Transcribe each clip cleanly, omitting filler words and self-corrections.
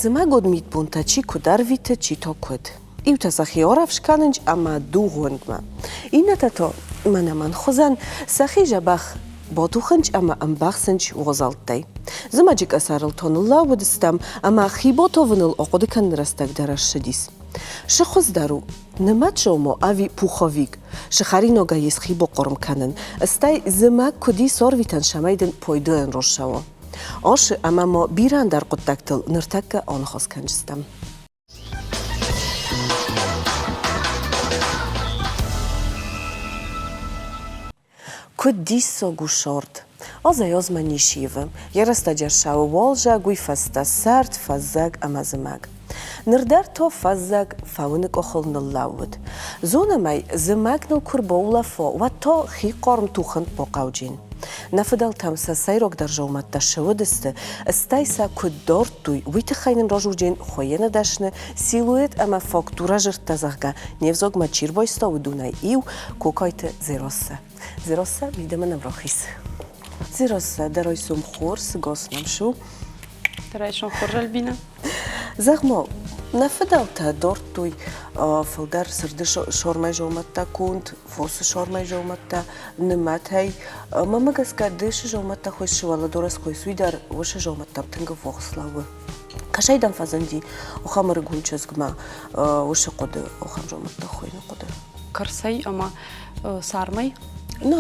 Зымӕгон митбонтӕ чи куыд ӕрвиты, чи то куыд. Иутӕ сӕхи орӕфс кӕнынц ӕмӕ дугъондмӕ. Иннӕтӕ то, мӕнӕ мӕн хуызӕн, сӕхи дзӕбӕх ботухынц ӕмӕ ӕмбӕхсынц уазӕлттӕй. Зымӕджы къӕсӕрыл то ныллӕууыдыстӕм ӕмӕ хи ботовыныл ахъуыды кӕныны рӕстӕг дӕр ӕссыдис. Цы хуыздӕр у, нымӕт сомо ӕви пуховик? Цы хӕринагӕй ис хи бохъхъуырм кӕнын, стӕй зымӕг куыд ис орвитӕн, цӕмӕй дын пойдоӕн росӕуа? Асы ӕмӕ ма бирӕ ӕндӕр хъуыддӕгтыл ныртӕккӕ аныхас кӕндзыстӕм. Куыд диссаг у сорт! Азӕй-азмӕ ницы ивы. Йӕ рӕстӕджы ӕрсауы уалдзӕг, уый фӕстӕ сӕрд, фӕззӕг ӕмӕ зымӕг. Ныр дӕр то фӕззӕг фӕуыны къухыл ныллӕууыд. Зонӕм ӕй, зымӕг ныл куы рбаулӕфа, уӕд то хи хъарм тухын бахъауджин. Нӕ фыдӕлтӕм сӕ сӕйрагдӕр дзаумӕттӕ цы уыдысты, стӕй сӕ куыд дардтой, уый тыххӕй нын разурджын хуыйыны дӕсны, силуэт ӕмӕ фактурӕ зырдта, зӕгъгӕ, не взагмӕ чи рбайста, уыдонӕй иу Кокайты Дзерассӕ. Дзерассӕ, мидӕмӕ нӕм рахиз. Дзерассӕ, дӕ райсом хорз, гас нӕм шу. Дӕ райсом хорз, Альбина. Зӕгъ-ма, нӕ фыдӕлтӕ дардтой фылдӕр сырды сормӕй дзаумӕттӕ конд, фосы сормӕй дзаумӕттӕ, нымӕтӕй. Мӕнмӕ гӕсгӕ, ды цы дзаумӕттӕ хойыс, уӕлӕдарӕс хойыс, уый дӕр уыцы дзаумӕттӕм тынг ӕввахс лӕууы. Кӕсӕй дӕм фӕзынди ахӕм ӕрыгон чызгмӕ уыцы хъуыды, ахӕм дзаумӕттӕ хойыны хъуыды? Кӕрцӕй ӕмӕ цармӕй? Нӕ,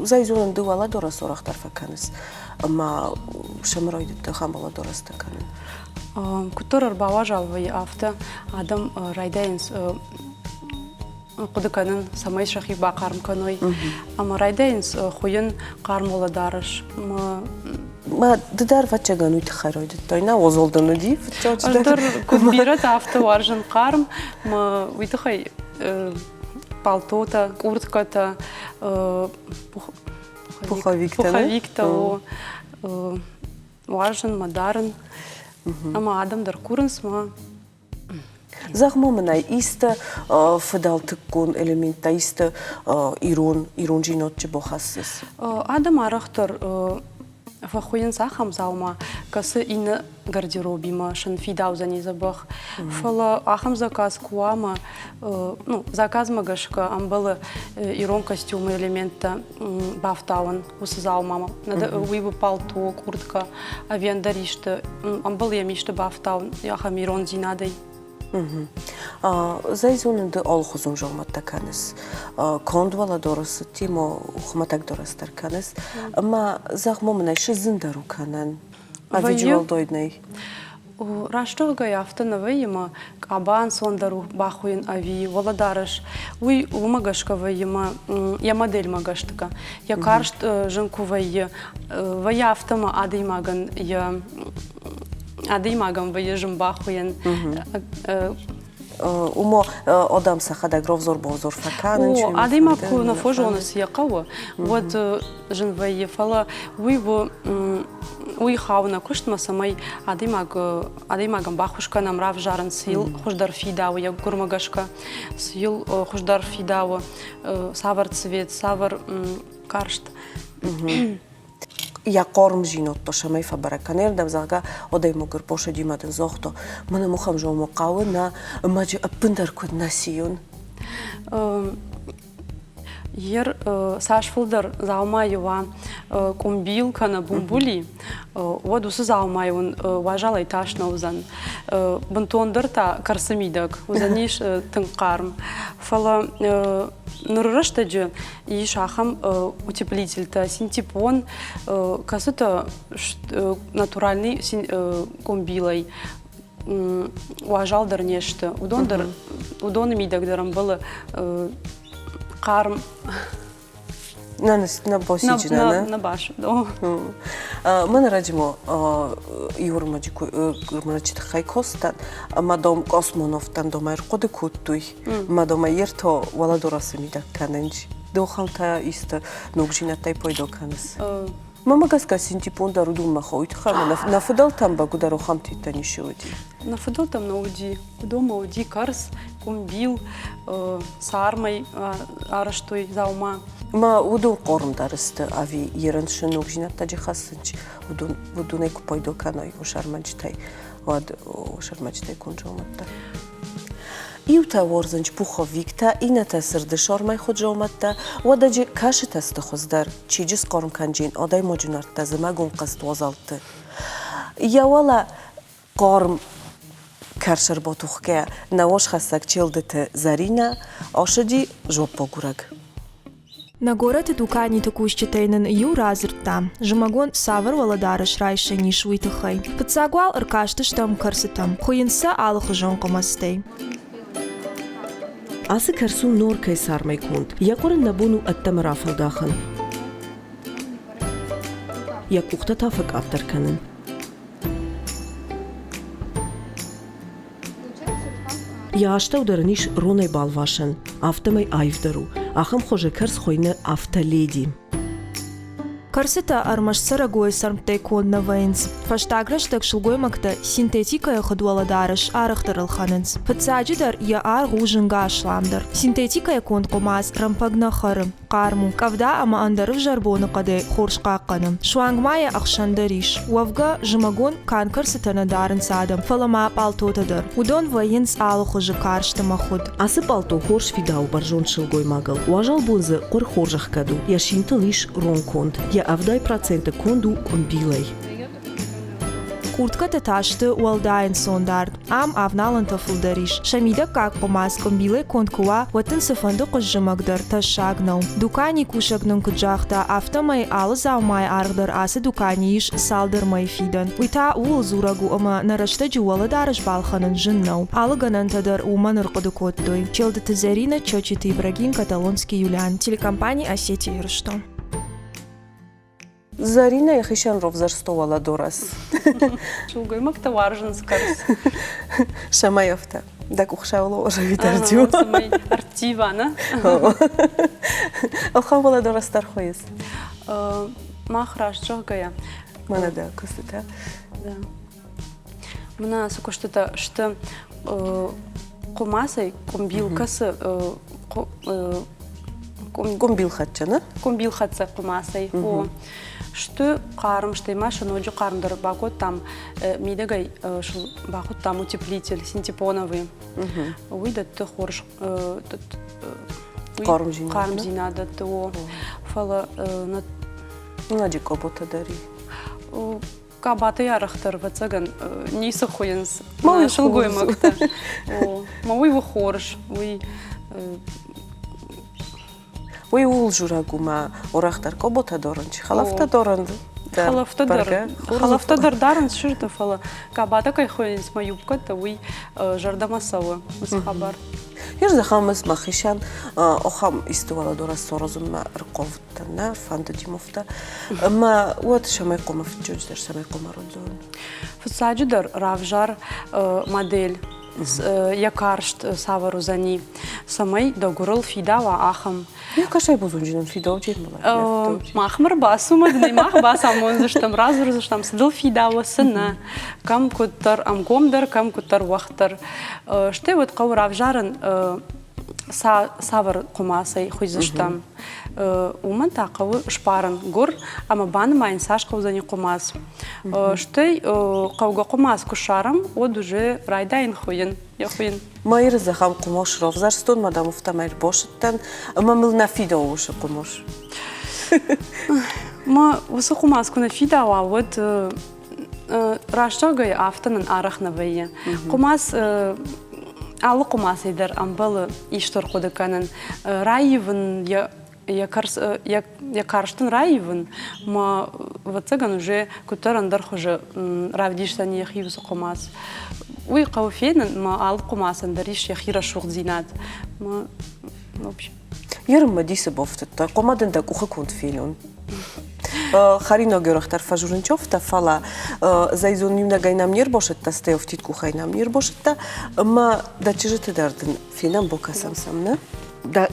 зӕй зонын, ды уӕлӕдарӕс арӕхдӕр фӕкӕныс ӕмӕ сӕм райдыдта ахӕм уӕлӕдарӕстӕ кӕнын. Куыддӕр ӕрбауазал вӕййы, афтӕ адӕм райдайынц хъуыды кӕнын, цӕмӕй сӕхи бахъарм кӕной. Ӕмӕ райдайынц хуыйын хъарм уӕлӕдарӕс. Ма ды дӕр ӕвӕццӕгӕн уый тыххӕй райдыдтай, нӕ уазал дын уыди фыццаджыдӕр? Ӕз дӕр куыд бирӕтӕ, афтӕ уарзын хъарм. Мӕ уый тыххӕй палтотӕ, къурткӕтӕ, пуховиктӕ, пуховиктӕ уарзын мӕ дарын. Ӕмӕ адӕм дӕр курынц мӕ. Зӕгъ-ма мын ӕй, исты фыдӕлтыккон элементтӕ, исты ирон ирондзинад бахӕссыс? Адӕм арӕхдӕр фӕхуыйынц ахӕм дзаума, кӕцы иннӕ гардеробимӕ сын фидаудзӕни дзӕбӕх. Фӕлӕ ахӕм заказ куы уа ӕмӕ ну, заказмӕ гӕсгӕ ӕмбӕлы ирон костюмы элементтӕ бафтауын уыцы дзаумамӕ. Уый у палто, курткӕ ӕви ӕндӕр исты, ӕмбӕлы йӕм исты бафтауын ахӕм ирондзинадӕй. Зӕй зонын ды алыхуызон дзаумӕттӕ кӕныс. Конд уӕлӕдарӕсы тимо хуымӕтӕг дарӕс дӕр кӕныс. Ӕмӕ зӕгъ ма мын ӕй, цы зындӕр у кӕнӕн? Ӕви уӕлдай нӕй? Раст зӕгъгӕйӕ, афтӕ нӕ вӕййы мӕ къаба ӕнцондӕр у бахуыйын ӕви уӕлӕдарӕс. Уый уымӕ гӕсгӕ вӕййы мӕ йӕ модельмӕ гӕсгӕ. Йӕ карст зын куы вӕййы, вӕййы афтӕ мӕ адӕймагӕн йӕ адӕймагӕн вӕййы зын бахуыйӕн. Уымӕ адӕм сӕхӕдӕг ровзор-бовзор фӕкӕнынц. О, адӕймаг куы нӕ фӕзоны, цы йӕ хъӕуы, уӕд зын вӕййы, фӕлӕ уый у уый хауы нӕ куыстмӕ, цӕмӕй адӕймаг адӕймагӕн баххуыс кӕнӕм равзарын, цы йыл хуыздӕр фидауы йӕ гуырмӕ гӕсгӕ, цы йыл хуыздӕр фидауы, цавӕр цвет, цавӕр карст. Йӕ хъармдзинад та цӕмӕй фӕбӕрӕг кӕна, ӕрдӕм, зӕгъгӕ, адӕймаг ӕрбасадимӕ дын загъта, мӕнӕ махӕн зома хъӕуы нӕ ӕмӕ ӕппындӕр куыд нӕ сийон. Ер цас фылдӕр дзаумайы уа къуымбил кӕнӕ бумбули, уӕд уыцы дзаумайы уын уазалӕй тас нӕ уыдзӕн. Бынтондӕр та кӕрцы мидӕг уыдзӕнис тынг хъарм. Фӕлӕ ныры рӕстӕджы ис ахӕм утеплительтӕ, синтепон, кӕцытӕ натуральный къуымбилӕй уазал дӕр не сты. Уыдон дӕр, уыдоны мидӕг дӕр ӕмбӕлы хъарм. На босиджина, На баш, Мӕн раджимо иурмаджы тыххӕй костан, ӕмӕ дом космонавтӕн дом ӕрхъуыды кодтой, ӕмӕ дом ӕртӕ уӕлӕдарӕсы мидӕг кӕнынц. Дохӕлтӕ исты ногдзинӕдтӕй пайда кӕныс? Мӕнмӕ гӕсгӕ синтепон дӕр уыдонмӕ хауы тыххӕй ӕмӕ нӕ фыдӕлтӕм бӕгуыдӕр ахӕм титтӕ ницы уыди. Нӕ фыдӕлтӕм нӕ уыди. Уыдонмӕ уыди кӕрц, къуымбил, цармӕй арӕзтой дзаума. Ма уыдон хъармдӕр сты ӕви ерын сы ногдзинӕдтӕ хӕссынц, уыдон, уыдонӕй куы пайда кӕной сӕрмӕджытӕй. Уӕд сӕрмӕджытӕй конд дзаумӕттӕ. Иутӕ уордзынч пуховиктӕ, иннӕтӕ сырды сормӕй хуыд дзаумӕттӕ, уӕдӕджы кӕсытӕ сты хуыздӕр, чиджы схъорм кӕнджин адӕймаджы нӕрдтӕ зымӕгон хъызт уазӕлтты. Йӕ уӕлӕ хъарм кӕрсӕр батухгӕ нӕуӕзхӕссӕг Челдыты Зӕринӕ ацыди жоппагурӕг. Нӕ горӕты дуканиты кусджытӕй нын иу радзырдта, зымӕгон цавӕр уӕлӕдарӕс райсӕн ис, уый тыххӕй. Фыццаг уал ӕркастыстӕм кӕрцытӕм, хуыйынц сӕ алыхуызон хъуымӕцтӕй. Ацы кӕрц у норкӕйы цармӕй конд. Йӕ хъуыр ын нӕ бон у ӕддӕмӕ рафӕлдахын. Йӕ къухтӕ та фӕкъаддӕр кӕнын. Йӕ астӕу дӕр ын ис ронӕй балвасӕн, афтӕмӕй аивдӕр у. Ахӕм хуызы кӕрц хуыйны автоледи. Кӕрцытӕ ӕрмӕст цӕрӕгойы цӕрмттӕй конд нӕ вӕййынц. Фӕстаг рӕстӕг сылгоймӕгтӕ синтетикӕйы хуыд уӕлӕдарӕс арӕхдӕр ӕлхӕнынц. Фыццаджыдӕр йӕ аргъ у зынгӕ асламдӕр. Синтетикӕйы конд хъуымац рӕмпӕг нӕ хӕры, Хъарм у, къӕвда ӕмӕ ӕндӕр ӕвзӕр боныхъӕдӕй хорз хъахъхъӕны. Суанг ма йӕ ӕхсӕн дӕр ис. Уӕвгӕ, зымӕгон канкӕрцытӕ нӕ дарынц адӕм, фӕлӕ ма пъалтотӕ дӕр. Уыдон вӕййынц алыхуызы карст ӕмӕ хуыд. Ацы пъалто хорз фидауы бӕрзонд сылгоймагыл. Уазал бон дзы хъуыр хорз ӕхгӕд у, йӕ синтыл ис рон конд. Йӕ 70% конд у къуымбилӕй. Къурткӕтӕ та сты уӕлдай ӕнцондард. Ам авналӕнтӕ фылдӕр ис. Сӕ мидӕггаг хъуымац къуымбилӕй конд куы уа, уӕд дын цыфӕнды хъуыззымӕг дӕр тӕссаг нӕу. Дукани кусӕг нын куыд загъта, афтӕмӕй алы дзаумайы аргъ дӕр ацы дуканийы ис цалдӕр мӕйы фидӕн. Уый та ууыл дзурӕг у, ӕмӕ нӕ рӕстӕджы уӕлӕдарӕс балхӕнын зын нӕу. Алы гӕнӕнтӕ дӕр уымӕн ӕрхъуыды кодтой. Челдыты Зӕринӕ, Чочиты Ибрагим, Каталонский Юлиан, телекомпани Осетия Ирыстон. Зӕринӕ йӕхицӕн равзӕрста уӕлӕдарӕс. Сылгоймӕгтӕ уарзынц кӕрц. Цӕмӕй афтӕ? Дӕ къух сӕуыл ӕртива. Цӕмӕй ӕрттива, нӕ? Ӕлхӕн уӕлӕдарӕс дӕр хуыйыс? Мах раст зӕгъгӕйӕ. Мӕнӕ дӕ куыстытӕ. Мӕнӕ ацы куыстытӕ сты хъуымацӕй къуымбил кӕцы къуымбилхӕццӕ, нӕ? Къуымбилхӕццӕ хъуымацӕй. О, сты хъарм, стӕй ма сӕ ноджы хъармдӕр бакодтам, мидӕгӕй бахуыдтам утеплитель синтепоновый. Уый дӕтты хорз хъармдзинад дӕтты, о. Фӕлӕ Ноджы къоботӕ дӕр и. Къабатӕй арӕхдӕр, ӕвӕццӕгӕн, ницы хуыйынц сылгоймӕгтӕ. Мӕ уый у хорз, уый Уый ууыл дзурӕг у, мӕ уӕрӕхдӕр къоботӕ дорын, чи хӕлӕфтӕ дорын. Хӕлӕфтӕ дӕр, хӕлӕфтӕ дӕр дарынц сырды, фӕлӕ къабатӕ кӕй хуыйынц мӕ юбкӕтӕ, уый зӕрдӕмӕ цӕуы уыцы хабар. Ир зӕхӕмыз мӕхицӕн охам исты уӕлӕдорӕ сорозынмӕ ӕрхъовдтӕн, нӕ фӕндыди муфтӕ. Ӕмӕ уӕд цӕмӕй хъуамӕ фыццаджыдӕр цӕмӕй хъуамӕ рандзон? Фыццаджыдӕр равзар модель, йӕ карст цавӕр уыдзӕни, цӕмӕй дӕ гуырыл фидауа, ахӕм. Йӕ кӕсӕй бузунджынӕн фидауджын Махмӕ рбацу мӕ дын мах бацамондзыстӕм, радзурдзыстӕм, цы дыл фидауы, цы нӕ. Кӕм куыддӕр ӕмгомдӕр, кӕм куыддӕр уӕгъддӕр. Стӕй уӕд хъӕуы равзарын, цавӕр хъуымацӕй хуыйдзыстӕм. Уымӕн та хъӕуы сбарын гуыр ӕмӕ банымайын, цас хъӕудзӕни хъуымац. Стӕй хъӕугӕ хъуымац куы ссарӕм, уӕд уже райдайын хуыйын, йӕ хуыйын. Майыры зӕгъӕм хъуымос равзӕрстон, мадам уфтӕмӕй ӕрбасыдтӕн, ӕмӕ мыл нӕ фидауы уыцы хъуымос. Мӕ уыцы хъуымац куы нӕ фидауа, уӕд раст зӕгъгӕйӕ, афтӕ нын арӕх нӕ вӕййы. Хъуымац алы хъуымацӕй дӕр ӕмбӕлы исты ӕрхъуыды кӕнын, раивын йӕ йӕ карст ын раивын, мӕ ӕвӕццӕгӕн уже куыддӕр ӕндӕр хуызы равдисдзӕн йӕхи уыцы хъуымац. Уый хъӕуы фенын, мӕ алы хъуымацӕн дӕр ис йӕхи рӕсугъддзинад. Мӕ, в общем. Ерынмӕ дисы бафтыдта, хъуамӕ дын дӕ къухы конд фенон. Хӕринаг уӕрӕхдӕр фӕзурын чофтӕ, фӕлӕ зӕйдзон иунӕгӕй нӕм не рбасыдта, стӕй афтид къухӕй нӕм не рбасыдта, ӕмӕ дӕ чызджыты дӕр дын фенӕм, бакӕсӕм сӕм, нӕ?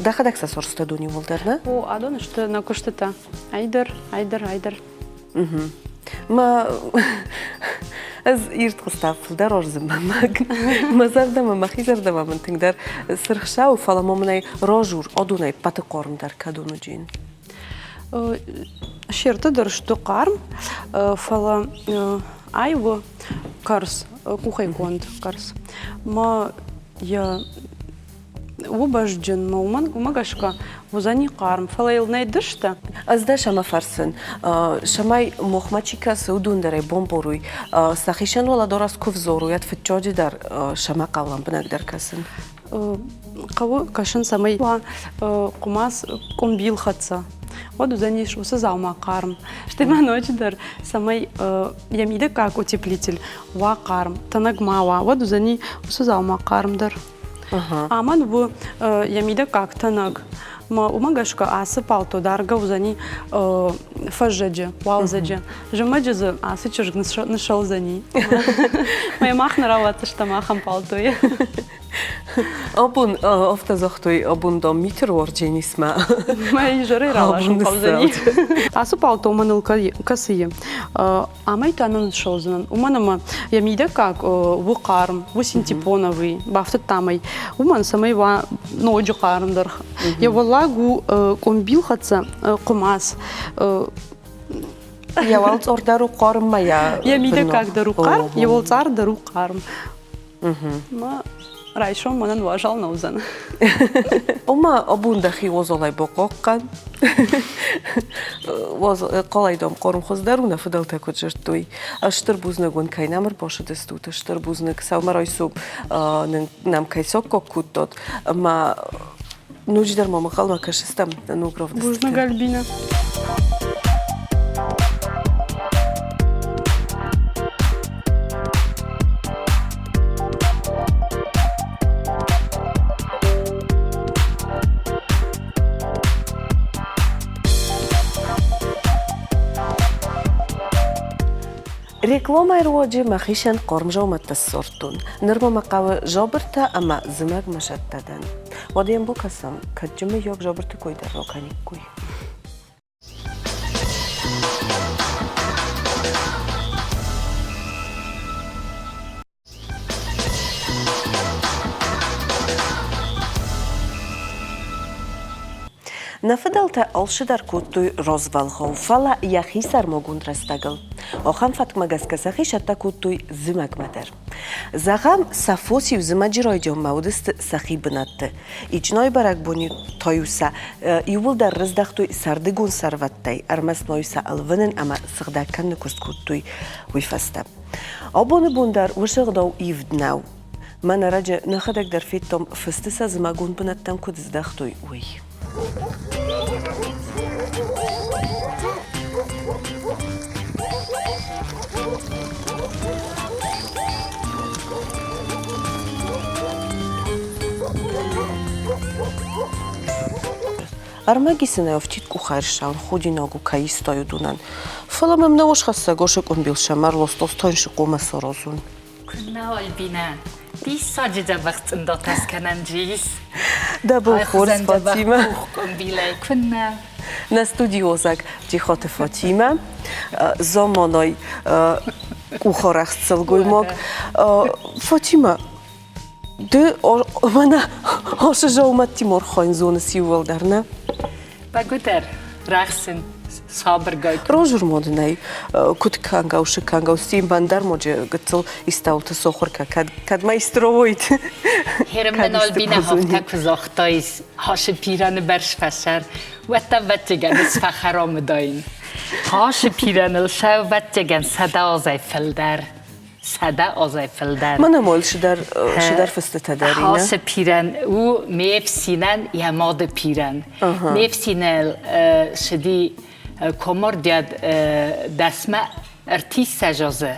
Дӕхӕдӕг сӕ сорста дон иууылдӕр, нӕ? О, адон сты нӕ куыстытӕ. Айдӕр, айдӕр, айдӕр. Мӕ ӕз ирд хъуыста фылдӕр орзын мӕ зӕрдӕмӕ, мӕхи зӕрдӕмӕ мын тынгдӕр сырхсау, фӕлӕ ма мын ӕй розур, одунӕй ппӕты хъормдӕр кӕд уыджин. Се ртӕ дӕр сты хъарм, фӕлӕ Ай у кӕрц, къухӕй конд кӕрц. Мӕ йӕ у бӕзджын, мӕ уымӕн уымӕ гӕсгӕ уыдзӕни хъарм, фӕлӕ йыл нӕй дыстӕ. Ӕз дӕ сӕмӕ фӕрсын, цӕмӕй мохмӕ чи кӕсы, уыдон дӕр ӕй бомборуй. Сӕхицӕн уӕлӕдорас куы взоруй, уӕд фыццоджы дӕр сӕмӕ хъӕуы лӕмбынӕгдӕр кӕсын. Хъӕуы кӕсын, цӕмӕй уа хъуымац къуымбил хӕццӕ. Уӕд уыдзӕнис уыцы дзаума хъарм. Стӕй ма ноджыдӕр, цӕмӕй йӕ мидӕггаг утеплитель уа хъарм, тӕнӕг ма уа, уӕд уыдзӕни уыцы дзаума хъармдӕр. Амӕн у йӕ мидӕггаг тӕнӕг. Уымӕ гӕсгӕ ацы палто даргӕ уыдзӕни фӕззӕджы, уалдзӕджы. Зымӕджы дзы ацы чызг ныссӕлдзӕни. Мӕ мах нӕ рауадздзыстӕм ахӕм палтойы. Абон афтӕ загътой, абон дам митыр уардженисмӕ. Мӕ изӕрӕй раласын хъӕудзӕни. Ацы палто мӕныл кӕцы Амӕй та нын ссӕудзынӕн, уымӕн ӕмӕ йӕ мидӕггаг у хъарм, у синтепоновый, бафтыдтам ӕй, уымӕн, цӕмӕй уа ноджы хъармдӕр. Йӕ уӕллаг у къуымбилхӕццӕ хъуымац. Йӕ уӕлцъар дӕр у хъарм ма йӕ Йӕ мидӕггаг дӕр у хъарм, йӕ уӕлцъар дӕр у хъарм. Мӕ райсом мӕнӕн уазал нӕ уыдзӕн. Ома абон дӕхи уазалӕй бахъахъхъӕн. Хъалайдам хъарм хуыздӕр у, нӕ фыдӕлтӕ куыд зыдтой. Стыр бузныг уын, кӕй нӕм ӕрбацыдыстут, стыр бузныг, сӕумӕрайсом нӕм кӕй саккаг кодтат. Ӕмӕ ноджыдӕр ма ӕнхъӕлмӕ кӕсыстӕм ног равдыстытӕм. Бузныг, Альбина. Рекламӕйы руаджы мӕхицӕн хъармзаумӕттӕ ссардтон. Ныр ма мӕ хъӕуы жабыртӕ ӕмӕ зымӕгмӕ сӕттӕ дӕн. Уӕдӕ йӕм бакӕсӕм, кӕд мыййаг жабырты кой дӕр ракӕниккой. Нӕ фыдӕлтӕ алцыдӕр кодтой развӕлгъау, фӕлӕ йӕхи сӕрмагонд рӕстӕгыл. Ахӕм фӕткмӕ гӕсгӕ сӕхи цӕттӕ кодтой зымӕгмӕ дӕр. Зӕгъӕм, сӕ фос-иу зымӕджы райдианмӕ уыдысты сӕхи бынӕтты. Ичъынайы бӕрӕгбон-иу та-иу сӕ иууылдӕр рыздӕхтой сӕрдыгон сӕрвӕттӕй, ӕрмӕст ма-иу сӕ ӕлвынын ӕмӕ сыгъдӕг кӕныны куыст кодтой уый фӕстӕ. Абоны бон дӕр уыцы ӕгъдау ивд нӕу. Мӕн ӕрӕджы нӕхӕдӕг дӕр федтам, фысты сӕ зымӕгон бынӕттӕм куыд здӕхтой, уый. Ӕрмӕг исынӕй афтид къухӕй ӕрсаун ходинаг у кӕй истай уыдонӕн. Фӕлӕ мӕм нӕ уосхӕссӕг осы къуымбил сӕмӕр лостостойн сыкъомӕ саразун. Куыннӕ, Альбинӕ, диссаджы дзӕбӕх цъындатӕ скӕнӕн ис. Дӕ бон хорз, Фатимӕ. Къуымбилӕй куыннӕ. Нӕ студиозаг Джихоты Фатимӕ, замманай къухарӕхст сылгоймаг. Фатимӕ, ды мӕнӕ ацы дзаумӕттимӕ архайын зоныс иууылдӕр, нӕ? Бӕгуыдӕр, рӕхсын сабыргай. Рожырмодынӕй куыд кӕнгӕ у, шы кӕнгӕ у, стим бӕндӕрмоджы гыццыл истӕуылты сохуыр кӕд кӕд ма истровойт. Херман Альбина хафтӕ куы загътаис, хашы пираны бӕрз фӕсӕр, уӕд та ӕвӕццӕгӕн ысфӕхӕрамыдаин. Хашы пираныл сӕ ӕвӕццӕгӕн 100 азӕй фылдӕр. 100 азӕй фылдӕр. Мӕнӕ мол цыдӕр цыдӕр фыстытӕ дӕр и, Хашы пирӕн у ме фсинӕн йӕ мады пирӕн. Ме фсинӕл сыди комордиад дӕсмӕ ӕртиссӕдз азы.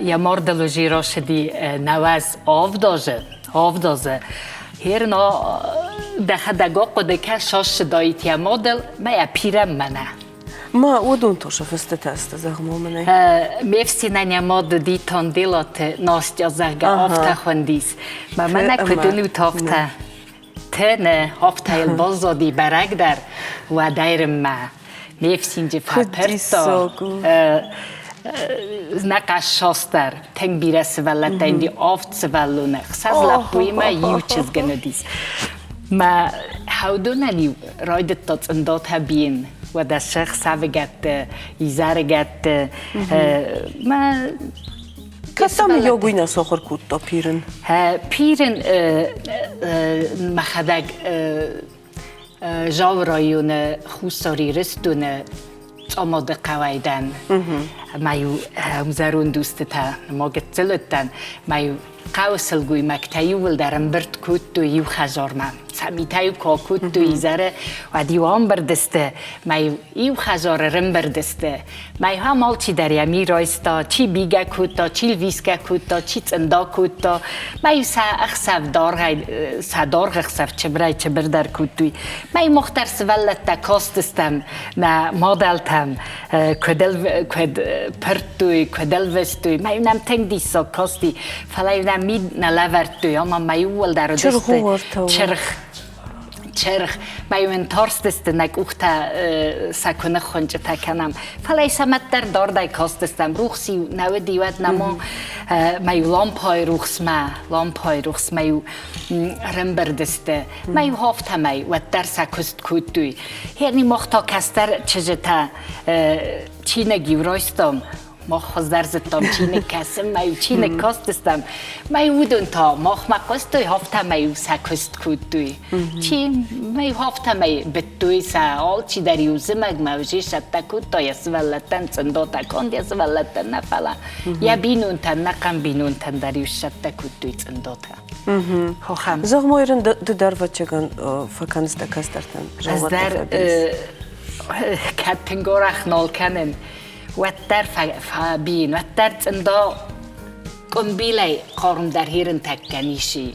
Йӕ мардылузи рацыди 97 азы, 7 азы. Херна дӕхӕдӕг ахъуыды кӕ, сассыдаид йӕ мадыл, мӕ йӕ пирӕн мӕнӕ. Ма уыдон то сӕ фыстытӕ сты, зӕгъ-ма мын ӕй. Ме фсинӕн йӕ мад уыди Танделаты Настя, зӕгъгӕ, афтӕ хуындис. Мӕ мӕнӕ куыд уынут, афтӕ. Тӕнӕ, афтӕ йыл баззади бӕрӕг дӕр, уӕдӕй рынмӕ. Ме фсинджы фӕпырдта. Нӕ къӕссастӕр, тынг бирӕ сывӕллӕттӕ ин авд сывӕллоны, хсӕз лӕппуимӕ иу чызг ын уыдис. Мӕ хӕудонӕн-иу райдыдта цъындатӕ бийын. Уӕдӕ сӕ хсӕвыгӕтты, изӕрыгӕтты мӕ Кӕсӕм йогуй нӕ сохур кодта пирын. Пирын мӕхӕдӕг Зауы районы Хуссар Ирыстоны Цъамады хъӕуӕй дӕн. Мӕ-иу зӕронд устытӕ ма гыццыл уыдтӕн, мӕ-иу хъӕуы сылгоймӕгтӕ иууылдӕр ӕмбырд кодтой иу хӕдзармӕ. Сӕ митӕ-иу куы акодтой изӕры, уӕд-иу амбырд сты, мӕ-иу иу хӕдзары рымбырд сты. Мӕ ам алчидӕр йӕ ми райста, чи бигӕ кодта, чи лвисгӕ кодта, чи цъында кодта. Мӕ сӕ ӕхсӕв дӕргъӕй, сӕ даргъ ӕхсӕв чыбырӕй чыбырдӕр кодтой. Мӕ мах дӕр сывӕллӕттӕ кастыстӕм нӕ мадӕлтӕм, куыд, куыд пырдтой, куыд ӕлвӕстой. Мӕ нӕм тынг диссаг касти, фӕлӕ нӕм мид нӕ лӕвӕрдтой, ӕмӕ мӕ иууылдӕр уыдысты чырх. Чырх, ма-иу ын тарстысты, нӕ къухтӕ сӕ куы ныххуынчъытӕ кӕнӕм. Фӕлӕ сӕ мӕддӕр дардӕй кастыстӕм, рухс-иу нӕ уыди, уӕд нӕма ма-иу лампӕйы рухсмӕ, лампӕйы рухсмӕ-иу ӕрӕмбырд сты. Ма-иу афтӕмӕй уӕддӕр сӕ куыст кодтой. Гъе мах та кӕстӕр чызджытӕ чиныг-иу райстам, мах хуыздӕр зыдтам чиныг кӕсын, ма-иу чиныг кастыстӕм. Ма-иу уыдон та махмӕ хъуыстой, афтӕмӕй-иу сӕ куыст кодтой. Чи ма-иу афтӕмӕй быдтой сӕ алчидӕр-иу зымӕгмӕ уже сӕттӕ кодта йӕ сывӕллӕттӕн цъындатӕ конд йӕ сывӕллӕттӕн нӕ, фӕлӕ йӕ бинонтӕн, нӕхъӕн бинонтӕн дӕр-иу сцӕттӕ кодтой цъындатӕ. Хохӕн. Зӕгъ-ма, ды дӕр ӕвӕццӕгӕн фӕкӕныс дӕ кӕстӕртӕн? Ӕз дӕр кӕд тынг арӕх нал кӕнын, уӕддӕр фӕбийын, уӕддӕр цъында къуымбилӕй хъармдӕр хирынтӕ кӕниси.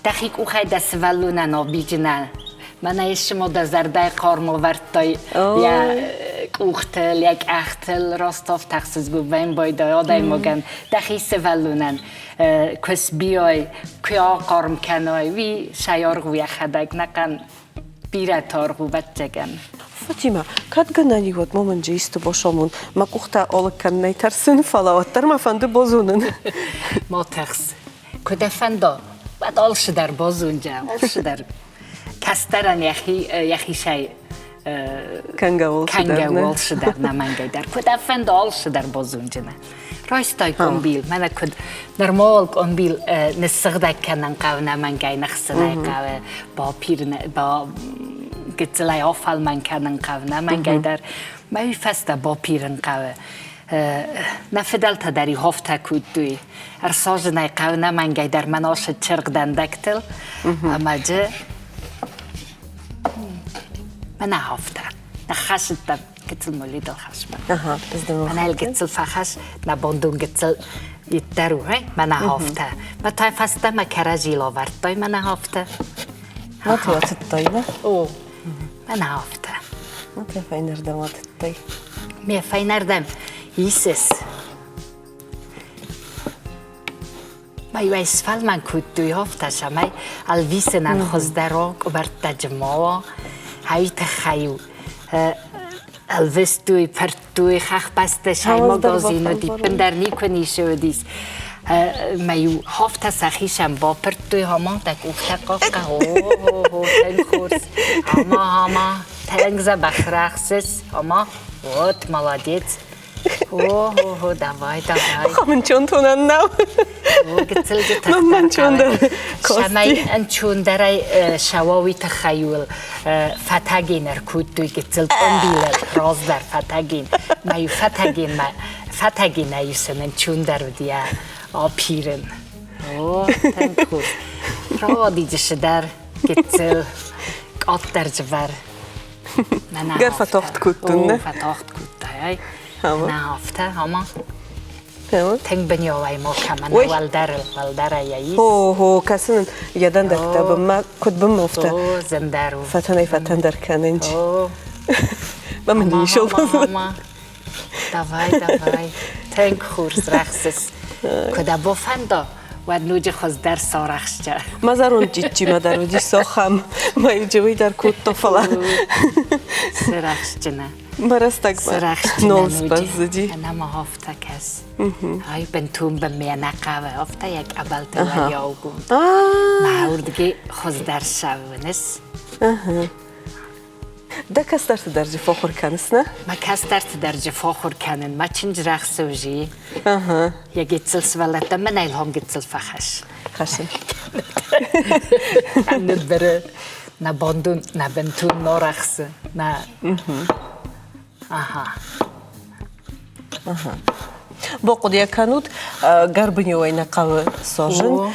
Дӕхи къухӕй дӕ сывӕллонӕн абиджынӕ. Мӕнӕ исчи дӕ зӕрдӕйы хъарм ӕвӕрдтай йӕ къухтыл, йӕ къӕхтыл, раст афтӕ ӕхсызгон байдайы адӕймагӕн, дӕхи сывӕллонӕн куы сбийай, куы ахъарм кӕнай, уый сӕйаргъ у йӕхӕдӕг, нӕхъӕн бирӕ таргъ у, ӕвӕццӕгӕн. Фатимӕ, кӕд гӕнӕн и, уӕд ма мын исты босомон. Мӕ къухтӕ олыг кӕнынӕй тӕрсын, фӕлӕ уӕддӕр мӕ фӕнды бозонын. Ма тӕрс. Куы дӕ фӕнда, уӕд алцыдӕр базондзӕ, алцыдӕр. Кӕстӕрӕн йӕхи йӕхицӕй кӕнгӕ кӕнгӕ уолсыдӕр нӕмӕнгӕй дӕр. Куы дӕ фӕнда, алцыдӕр базондзынӕ. Райстай къомбил, мӕнӕ куыд нормал къомбил ныссыгъдӕг кӕнын хъӕуы нӕмӕнгӕй ныхсынӕй хъӕуы, бапирын, ба гыццылӕй афӕлмӕн кӕнын хъӕуы нӕмӕнгӕй дӕр. Мӕ уый фӕстӕ бапирын хъӕуы. Нӕ фыдӕлтӕ дӕр ихофтӕ кодтой. Ӕрсазынӕй хъӕуы нӕмӕнгӕй дӕр мӕн асы чыргъ дӕндӕгтыл ӕмӕ джы мӕнӕ афтӕ ныххӕцыдтӕн гыццыл молидыл хӕсмӕ. Мӕнӕ гыццыл фӕхӕс, мӕ бондон гыццыл иттӕр у, мӕнӕ афтӕ. Мӕ та фӕстӕмӕ кӕрӕдзи лӕвӕрдтой мӕнӕ афтӕ. Мӕ туатыдтай, нӕ? О, мӕнӕ афтӕ. Мӕ фӕйнӕрдӕм атыдтай. Ме фӕйнӕрдӕм исыс. Ма-иу сфӕлмӕн кодтой афтӕ, цӕмӕй ӕлвисынӕн хуыздӕр уа, къуыбӕрттӕджы ма уа. Ай тыххӕй-иу ӕлвыстой, пырдтой, хӕхбӕсты сӕймагазин уыди, ӕппындӕр никуы ницы уыдис. Ма-иу афтӕ сӕхицӕн бапырдтой, ама дӕ къухтӕ хъахъхъӕ, о-о-о, тынг хорз, ама, ама, тынг дзӕбӕх рӕхсыс, ама, вот, молодец. О, давай, давай. Мӕнчонтонӕн нӕу. Мӕнчондӕр. Цӕмӕй ӕнчондӕрӕй сӕуа, уый тыххӕй уыл фӕтӕген ӕркодтой гыццыл къуымбилыл раздӕр фӕтӕген. Мӕ фӕтӕгенмӕ фӕтӕгенӕй сын ӕнчондӕр уыд йӕ апирын. О, тынг хорз. Рауадиджы дӕр гыццыл къаддӕр дзывӕр. Гӕр фӕтагъд кодтон, нӕ? Фӕтагъд кодтай. Нӕ афтӕ, ама. Тынг бынёлӕй мо кӕмӕн уӕлдӕр уӕлдӕрӕй ис. Хо, хо, кӕсын йӕ дӕндӕгтӕ бынмӕ куыд бынмӕ афтӕ. О, зындӕр у. Фӕтӕнӕй фӕтӕндӕр кӕнынч. Мӕ мын исыл. Давай, давай. Тынг хорз рӕхсыс. Куы дӕ бофӕнда, уӕд ноджы хуыздӕр сарӕхсча. Мӕ зӕронд джиджджимӕ дӕр уыдис ахӕм, мӕ иу дӕр кодта, фӕлӕ. Сырӕхстджынӕ. Мӕ рӕстӕгмӕ нол сбӕззыди. Ӕнӕ афтӕ кӕс. Ай бынтон бынмӕ нӕ хъавы, афтӕ йӕ къӕбӕлтӕ уӕлиаугонд. Мӕ уырдыгӕй хуыздӕр ссӕуыныс. Дӕ кӕстӕрты дӕр дзы фӕхуыр кӕныс, нӕ? Мӕ кӕстӕрты дӕр дзы фӕхуыр кӕнын. Мӕ чындз рӕхсӕвзи. Йӕ гыццыл сывӕллӕттӕ мӕн ӕлгъом гыццыл фӕхӕсс. Хӕссын. Ныббыры нӕ бандун, нӕ бынтун норӕхсы, нӕ. Аха. Бохъуыдыйӕ кӕнут, гӕрбынеуӕй нӕ хъӕуы сожын,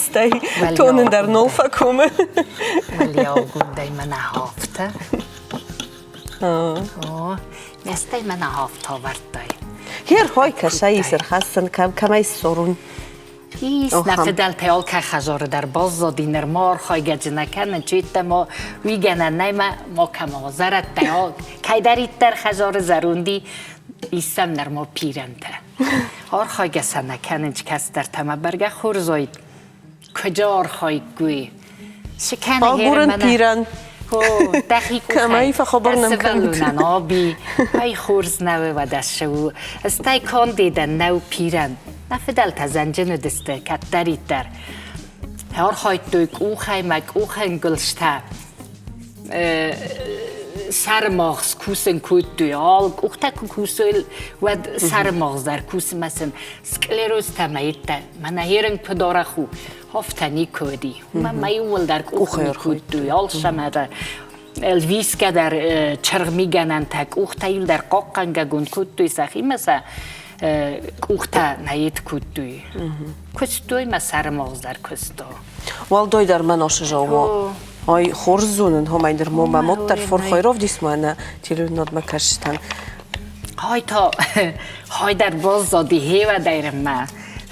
стӕй тонын дӕр нол фӕкомы. Уӕлиаугондӕй мӕнӕ хафтӕ. О, стӕй мӕнӕ хафтӕ авӕрдтай. Хер хой кӕсай исӕрхӕссӕн, кӕмӕй ссорун. Ис, нӕ фыдӕлтӕй алкӕй хӕдзары дӕр баззади, нырма архайгӕ дзы нӕ кӕнын, чидтӕ ма уый гӕнӕн нӕй ма макӕмӕ зӕрӕдтӕ, кӕйдӕриддӕр хӕдзары зӕронди исӕм нырма пирӕнтӕ. Архайгӕ сӕ нӕ кӕнынц кӕстӕртӕ ма бӕргӕ хорз уаид, куыд архайккой. Цы кӕны Агурын пирӕн. О, дӕхи Кӕмӕй фӕхабар нӕм кӕнут? Сывӕллонӕн аби, ай хорз нӕу, уӕдӕ цы у. Стӕй кондедӕн нӕу пирӕн. Нӕ фыдӕлтӕ зӕнджын уыдысты кӕддӕриддӕр. Архайдтой къухӕй мӕ къухӕнгуылдзтӕ сӕрымагъз кусын кодтой. Ал къухтӕ куы кусой, уӕд сӕрымагъз дӕр кусы мӕ сын склерозтӕ мӕ йедтӕ. Мӕнӕ ерын куыд арӕх у, афтӕ никуы уыди. Мӕ иууылдӕр къухӕй кодтой, алцӕмӕ дӕр. Ӕлвисгӕ дӕр чыргъмигӕнӕнтӕ, къухтӕ иу дӕр хъахъхъӕнгӕгонд кодтой сӕхимӕ сӕ къухтӕ нӕ кодтой. Куыстой мӕ сӕрымагъз дӕр куысто. Уӕлдай дӕр мӕ носы зӕумо. Ой, хорз зонын, хомай дӕр мо мӕ мод дӕр форхойровдис мӕнӕ телевизормӕ кӕсыстӕн. Хай та, хай дӕр баззади хевӕдӕйрӕммӕ.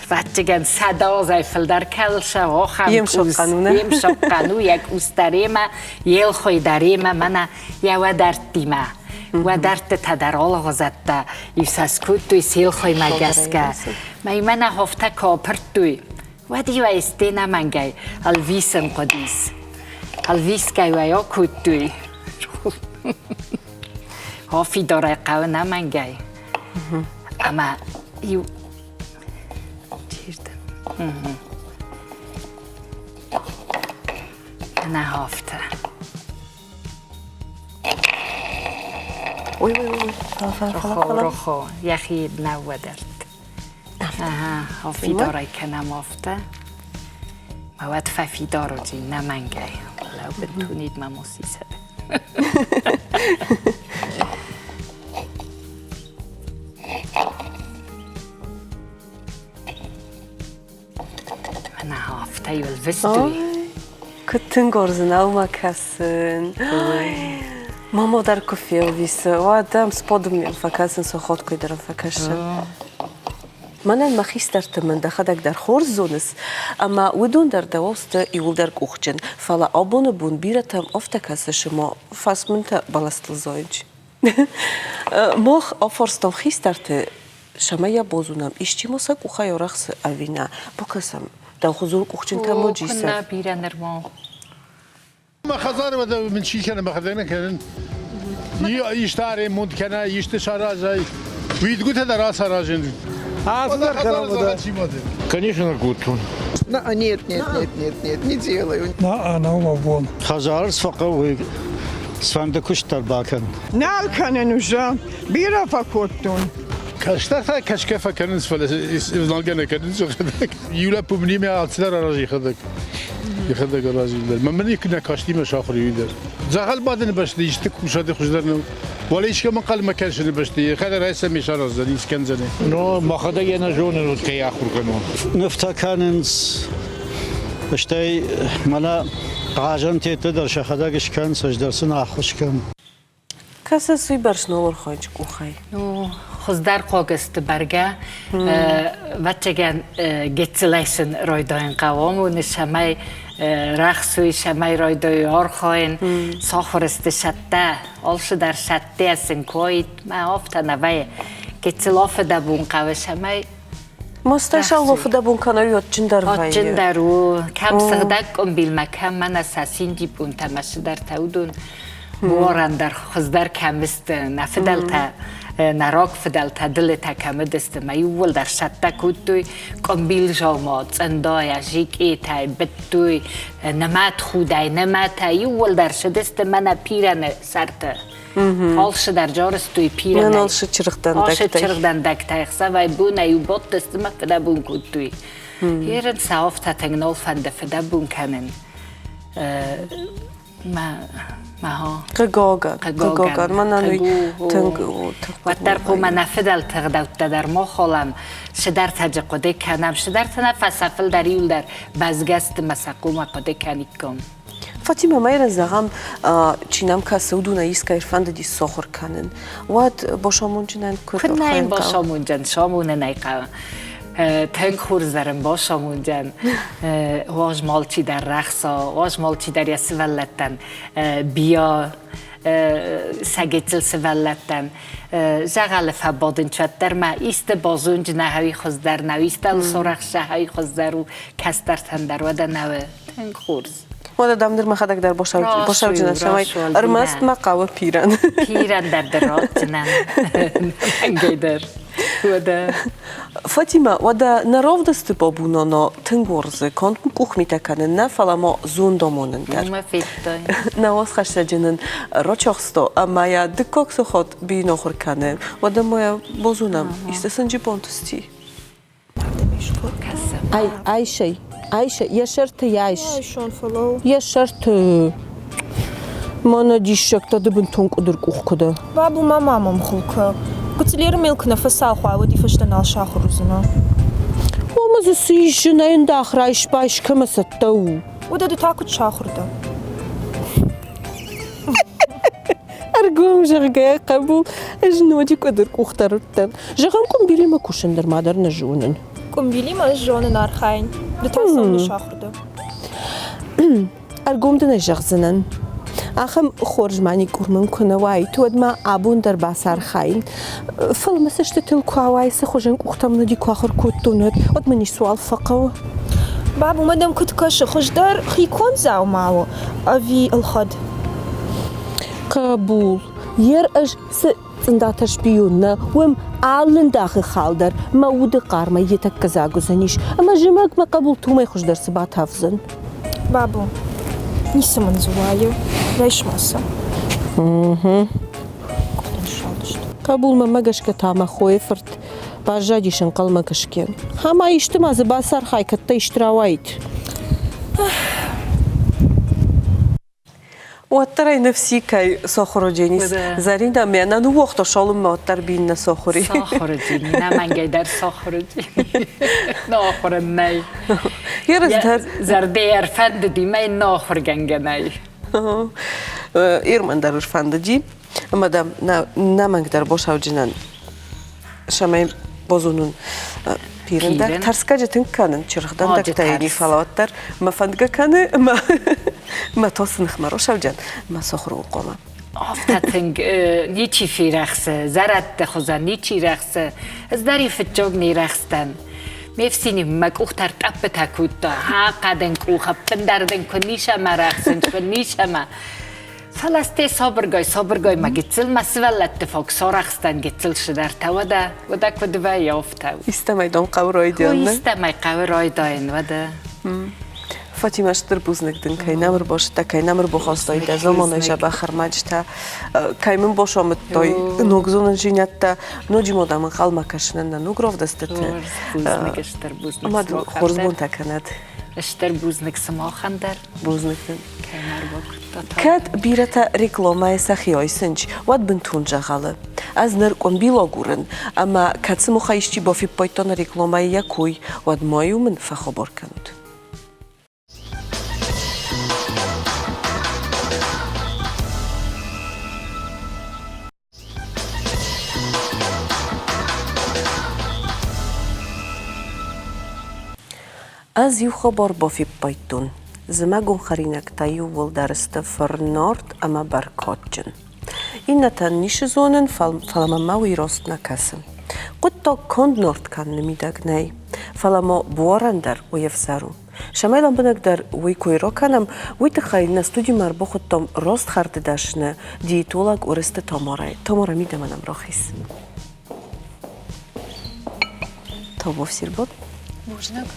Вӕццӕгӕн сӕдӕазӕй фылдӕр кӕлсӕ ахӕм Емсохъхъану, йӕ къусдаремӕ, елхойдаремӕ, мӕнӕ йӕ уӕдӕрттимӕ. Уӕдӕрттытӕ дӕр алыгъуызӕттӕ исӕс кодтой селхоймӕ гӕсгӕ. Мӕ мӕнӕ хофтӕ куы апырдтой, уӕд-иу ӕй стенӕмӕнгӕй ӕлвисын хъуыдис. Ӕлвисгӕ-иу ӕй акодтой. Афидарӕй хъӕуы нӕмӕнгӕй. Ӕмӕ иу Нӕ афтӕ. Ой, ой, ой, Рохо, рохо, йӕхи нӕ уӕдӕртт. Ага, фидарӕй кӕнӕм афтӕ. Мӕ уӕд фӕфидар уыди нӕмӕнгӕй. Лӕубыд тунид мӕ мосисӕд. Мӕнӕ афтӕ ӕлвыстой. Куыд тынг орзынаумӕ кӕсын. Мама дӕр куы фелвисы, уӕд ӕм сподым фӕкӕсын, сохоткой дӕр фӕкӕсын. Мӕнӕн мӕ хистӕрты мын дӕхӕдӕг дӕр хорз зоныс, ӕмӕ уыдон дӕр дӕуыл сты иуылдӕр къухджын, фӕлӕ абоны бон бирӕтӕм афтӕ кӕсы, цыма фӕсмынтӕ бӕлӕстыл зайынц. Мах афарстам хистӕрты, цӕмӕй йӕ базонӕм, исчи ма сӕ къухӕй арӕхсы ӕви нӕ. Бакӕсӕм, дӕу хуызон къухджынтӕ ма Куыннӕ бирӕ нырма. Мӕ хӕдзары уӕдӕ мын чи кӕны, мӕхӕдӕг нӕ кӕнын. Исты ремонт кӕна, исты саразай. Уидгуытӕ дӕр ацаразын. Ацы дӕр кӕнӕм уӕдӕ. Конечно, кодтон. На, нет, нет, нет, нет, нет, не делаю. На, нӕу мӕ бон. Хӕдзары цы фӕхъӕуы, цыфӕнды куыст дӕр бакӕн. Нал кӕнын уже, бирӕ фӕкодтон. Кӕстӕртӕ кӕсгӕ фӕкӕнынц, фӕлӕ ӕвналгӕ нӕ кӕнынц йӕхӕдӕг. Иу лӕппу мын алцыдӕр аразы йӕхӕдӕг. Йӕхӕдӕг аразы дӕр. Мӕ мын нӕ кастимӕ сахуыр и дӕр. Дзӕгъӕл бадыны бӕсты исты кусӕды хуыздӕр нӕу. Уӕле искӕмӕн хъӕлмӕ кӕсыны бӕсты йӕхӕдӕг райсӕм сараздзӕн, искӕндзӕни. Но мӕхӕдӕг йӕ нӕ зонын, уыд кӕй ахуыр кӕнон. Нывтӕ кӕнынц, стӕй мӕнӕ хъазӕнтетты дӕр сӕхӕдӕг скӕнынц, ӕз дӕр сын ӕххуыс кӕнын. Кӕсыс уыйбӕрц нолырхойджы къухӕй? Ну, хуыздӕр хъогӕсты бӕргӕ, вӕццӕгӕн гыццылӕй сын райдайын хъӕуы амоны, цӕмӕй рӕхсой, цӕмӕй райдайой архайын, сахуыр сты сӕттӕ, алцыдӕр сӕттӕ сын куы уаид, мӕ афтӕ нӕ вӕййы. Гыццыл афыдӕбон хъӕуы, цӕмӕй Мастӕй сауло фыдӕбон кӕнӕ адджындӕр вӕййы. Буарӕн дӕр хуыздӕр кӕм сты, нӕ фыдӕлтӕ, нӕ рагфыдӕлтӕ дылытӕ кӕм уыдысты, мӕ иууылдӕр цӕттӕ кодтой къуымбил дзаума, цъындайӕ, зикъетӕй, быдтой нымӕтхудӕй, нымӕтӕй, иууылдӕр цыдысты мӕнӕ пирӕны сӕрты. Алцыдӕр джарыстой пирӕнӕй. Алцы чыргъдӕндӕгтӕй. Алцы чыргъдӕндӕгтӕй ӕхсӕвӕй бонӕй бадтысты мӕ фыдӕбон кодтой. Ерын сӕ афтӕ тынг нал фӕнды фыдӕбон кӕнын. Хъыгагӕн, хъыгагӕн, мӕнӕн уый тынг Уӕддӕр хъуамӕ нӕ фыдӕлты ӕгъдӕуттӕ дӕр ма халӕм, цыдӕртӕ хъуыды кӕнӕм, цыдӕртӕ нӕ фӕсӕфылдӕр иуылдӕр бӕзгӕ сты мӕ сӕ хъуамӕ хъуыды кӕниккам. Фатимӕ, ма йын зӕгъӕм, чи нӕм кӕсы, уыдонӕй искӕй ӕрфӕндыди сахуыр кӕнын, уӕд босамонджынӕн куыд Куыд нӕ йын босамонджын, самонын ӕй хъӕуы. Тынг хорз дӕр ын босамондзӕн. Уаз алчидӕр рӕхса, уаз алчидӕр йӕ сывӕллӕттӕн бийа, сӕ гыццыл сывӕллӕттӕн. Дзӕгъӕлы фӕбадын уӕддӕр ма исты базонджы нӕ хуыздӕр нӕу, исты ӕлсорӕхсӕ хуыздӕр у кӕстӕртӕн дӕр, уӕдӕ нӕу тынг хорз. Уӕдӕ дам ныр мӕхӕдӕг дӕр босауджынӕн цӕмӕй ӕрмӕст мӕ хъӕуы пирӕн. Пирӕн дӕр дӕр ратдзынӕн. Мӕнгӕй дӕр. Уӕдӕ. Фатимӕ, уӕдӕ нӕ равдысты бабуноно тынг уарзы конд къухмитӕ кӕнын нӕ, фӕлӕ ма зондамонын дӕр. Уымӕ федтай. Нӕ уацхӕссӕджы нын рачахсто ӕмӕ йӕ дыккаг сахат бинохуыр кӕны. Уӕдӕ ма йӕ базонӕм, исты сынджы бантысти. Айсӕй, айсӕй, йӕ сӕрты айс. Йӕ сӕрты. Мӕнӕ диссӕгтӕ ды бынтон къуыдыркъух куы дӕ. Бабу, ма ма мӕм хуыл кӕ. Гуыцылеры мел куы нӕ фӕцалх уа, уӕд и фӕстӕ нал сахуыр уыдзынӕ. Омӕ дзы цы ис, зынӕй ӕндах райс-байс кӕмӕ цӕттӕ у. Уӕдӕ ды та куыд сахуыр дӕ? Ӕргом зӕгъгӕйӕ, хъӕбул, ӕз ноджы къуыдыр къухтӕ рыдтӕн. Зӕгъӕм, къуымбилимӕ кусын нырма дӕр нӕ зонын. Къуымбилимӕ ӕз зонын архайын. Ды та цӕуылнӕ сахуыр дӕ? Ӕргом дын ӕй зӕгъдзынӕн. Ахӕм хорз маникюр мын куы нӕ уаид, уӕд ма абон дӕр бацархаин. Фӕлӕ мӕ цӕстытыл куы ауайы, цы хуызӕн къухтӕм уыди, куы ахуыр кодтон, уӕд, уӕд мын ницыуал фӕхъӕуы. Бабу, мӕ дӕм куыд кӕсы, хуыздӕр хиконд дзаума у ӕви ӕлхӕд? Хъӕбул, ер ӕз цы цъындатӕ сбийон нӕ, уым алы ндахы хал дӕр мӕ уды хъармӕй йӕ тӕккӕ дзаг уыдзӕнис, ӕмӕ зымӕг мӕ хъӕбул тумӕй хуыздӕр цы батавдзӕн. Бабу, ницы мын дзы уайы, райс ма сӕ. Хъӕбул, мӕнмӕ гӕсгӕ та мӕ хойы фырт баззадис ӕнхъӕлмӕ кӕсгӕ. Ӕмӕ исты ма дзы бацархай, кӕддӕ исты рауаид. Уӕддӕр ӕй ныфси кӕй сохурудженис. Зӕринӕ мӕнӕ ныууагъта шалынмӕ уӕддӕр биннӕ сохури. Сохуруджени, нӕ мӕнгӕй дӕр сохуруджени. Нахуырын нӕй. Ерыздӕр. Зӕрдӕ ӕрфӕндыди, мӕ нахуыргӕнгӕ нӕй. Ирмӕн дӕр ӕрфӕндыди. Ӕмӕ дам нӕмӕнг дӕр босауджынӕн сӕмӕй бозонун пирӕн дӕр тӕрсгӕ тынг кӕнын чыргъдӕндӕгтӕ ини фӕлӕ уӕддӕр мӕ фӕндгӕ кӕны мӕ мӕ тосы ныхмӕ росауджан мӕ сохру хъуамӕ. Афтӕ тынг ничи ферӕхсы, зӕрӕдты хуызӕн ничи рӕхсы. Ӕз дӕр фыццаг не рӕхстӕн. Ме фсини мӕ къухтӕ ӕртъӕппытӕ кодта. Хъӕдын къух ӕппындӕр дын куы ницӕмӕ рӕхсын, куы ницӕмӕ. Фӕлӕ сте сабыргай, сабыргай ма гыццыл мӕ сывӕллӕтты фаг сарӕхстӕн гыццыл цыдӕртӕ, уӕдӕ, уӕдӕ куыд вӕййы афтӕ. Истӕмӕй дам хъӕуы райдиан, нӕ? Истӕмӕй хъӕуы райдайын, уӕдӕ. Фатимӕ, стыр бузныг дын, кӕй нӕм ӕрбацыдтӕ, кӕй нӕм ӕрбахастай дӕ заманай дзӕбӕх ӕрмӕджытӕ, кӕй мын бацамыдтай ног зонындзинӕдтӕ, ноджы ма дӕм ӕнхъӕлмӕ кӕсынӕн нӕ ног равдыстыты. Бузныг, стыр бузныг. Ӕмӕ дын хорз бонтӕ кӕнӕд. Стыр бузныг сымахӕн дӕр. Бузныг дын. Кӕд бирӕтӕ рекламӕйы сӕхи айсынц, уӕд бынтон дзӕгъӕлы. Ӕз ныр къуымбил агурын, ӕмӕ кӕд сымахӕй исчи бафиппайдта нӕ рекламӕйы йӕ кой, уӕд ма-иу мын фӕхабар кӕнут. Ӕз иу хабар бафиппайдтон: зымӕгон хӕринӕгтӕ иууылдӕр сты фырнард ӕмӕ бӕркадджын. Иннӕтӕн ницы зонын, фӕлӕ мӕнмӕ уый раст нӕ кӕсы. Хъуыддаг конд нард кӕныны мидӕг нӕй, фӕлӕ ма буарӕн дӕр уый ӕвзӕр у. Цӕмӕй лӕмбынӕгдӕр уый кой ракӕнӕм, уый тыххӕй нӕ студимӕ ӕрбахуыдтам ростхӕрды дӕсны диетолог Уырысты Тамарӕйы. Тамара, мидӕмӕ нӕм рахиз. Табу Сирбот. Бузныг.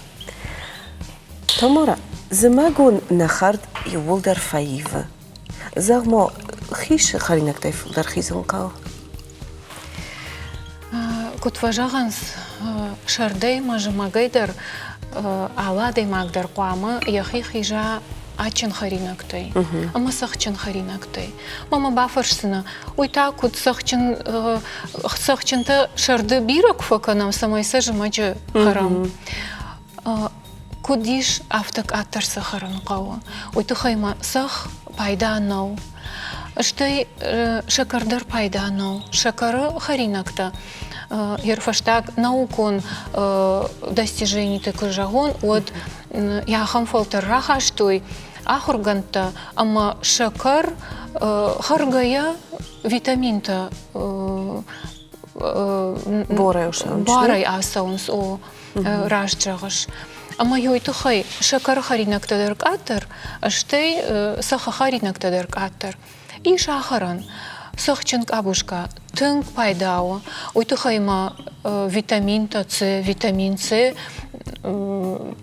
Тамара, зымӕгон нӕ хӕрд иууылдӕр фӕивы. Зӕгъ-ма, хи хӕринӕгтӕй фылдӕр хизын хъӕуы? Куыд фӕзӕгъынц, сӕрдӕй ӕмӕ зымӕгӕй дӕр алы адӕймаг дӕр хъуамӕ йӕхи хиза адджын хӕринӕгтӕй ӕмӕ цӕхджын хӕринӕгтӕй. Мӕ мӕ бафӕрсдзынӕ, уый та куыд цӕхджын, цӕхджынтӕ сӕрды бирӕ куы фӕкӕнӕм, цӕмӕй сӕ зымӕджы хӕрӕм. Куыд ис, афтӕ къаддӕр сӕ хӕрын хъӕуы. Уый тыххӕй ма цӕхх пайда нӕу. Стӕй сӕкӕр дӕр пайда нӕу. Сӕкӕры хӕринӕгтӕ йе рфӕстаг наукон достижениты куы зӕгъон, уӕд йӕ ахӕм фӕлтӕр рахастой ахуыргӕндтӕ ӕмӕ сӕкӕр хӕргӕйӕ витаминтӕ Барӕй ацӕуынц, о. Раст зӕгъыс. Ӕмӕ уый тыххӕй сӕкӕры хӕринӕгтӕ дӕр къаддӕр, стӕй цӕххы хӕринӕгтӕ дӕр къаддӕр. Ис ахӕрӕн. Цӕхджын къабуска тынг пайда у. Уый тыххӕй ма витаминтӕ С, витамин С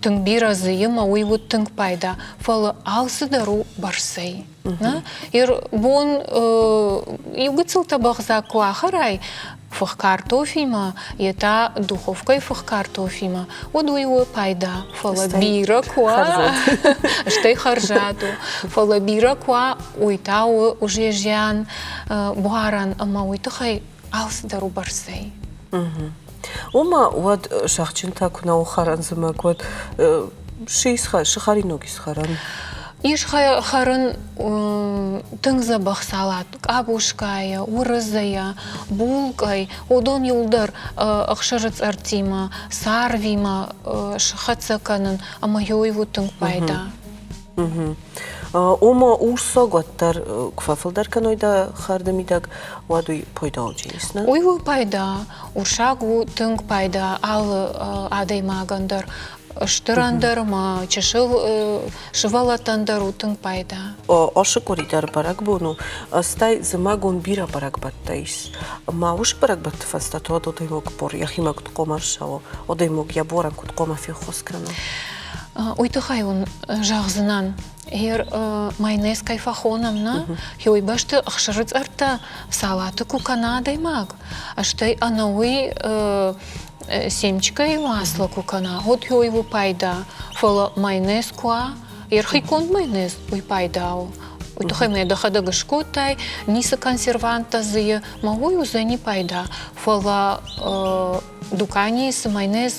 тынг бирӕ дзы и ӕмӕ уый уыд тынг пайда. Фӕлӕ алцыдӕр у бӕрцӕй. Бон иу гыццыл тӕбӕгъдзаг куы ахӕрай фых картофимӕ, йе та духовкӕйы фых картофимӕ, уӕд уый у пайда. Фӕлӕ бирӕ куы уа, стӕй хӕрзад у. Фӕлӕ бирӕ куы уа, уый та у уже зиан буарӕн ӕмӕ уый тыххӕй алцыдӕр у бӕрцӕй. Ома уӕд сӕгъджынтӕ куы нӕ хӕрӕн зымӕг, уӕд цы хӕринаг ис хӕрӕн? Ис хӕрын тынг дзӕбӕх салат къабускайӕ, уырыдзӕйӕ, булкъӕй. Уыдон иуылдӕр ӕхсыры цъӕрттимӕ, царвимӕ схӕццӕ кӕнын ӕмӕ уый у тынг пайда. Ома урссаг уӕддӕр куы фӕфылдӕр кӕной дӕ хӕрды мидӕг, уӕд уый пайдауджын ис, нӕ? Уый у пайда. Урсаг у тынг пайда алы адӕймагӕн дӕр. Стырӕн дӕр ӕмӕ чысыл сывӕллӕттӕн дӕр у тынг пайда. Ацы къуыри дӕр бӕрӕгбон у, стӕй зымӕгон бирӕ бӕрӕгбӕттӕ ис. Ма уыцы бӕрӕгбӕтты фӕстӕ та адӕймаг бор йӕхимӕ куыд хъуамӕ ӕрцӕуа, адӕймаг йӕ буарӕн куыд хъуамӕ феххуыс кӕна? Уый тыххӕй уын зӕгъдзынӕн, гъер майонез кӕй фӕхонӕм, нӕ, уый бӕсты ӕхсыры цъӕрттӕ салаты куы кӕна адӕймаг, стӕй ӕнӕуый семечкӕйы масло куы кӕна, уӕд уый у пайда. Фӕлӕ майонез куы уа, ӕрхиконд майонез, уый пайда у. Уый тыххӕй мӕ дӕхӕдӕг скодтай, ницы консерванттӕ дзы и, мӕ уый уыдзӕни пайда. Фӕлӕ дуканийы цы майонез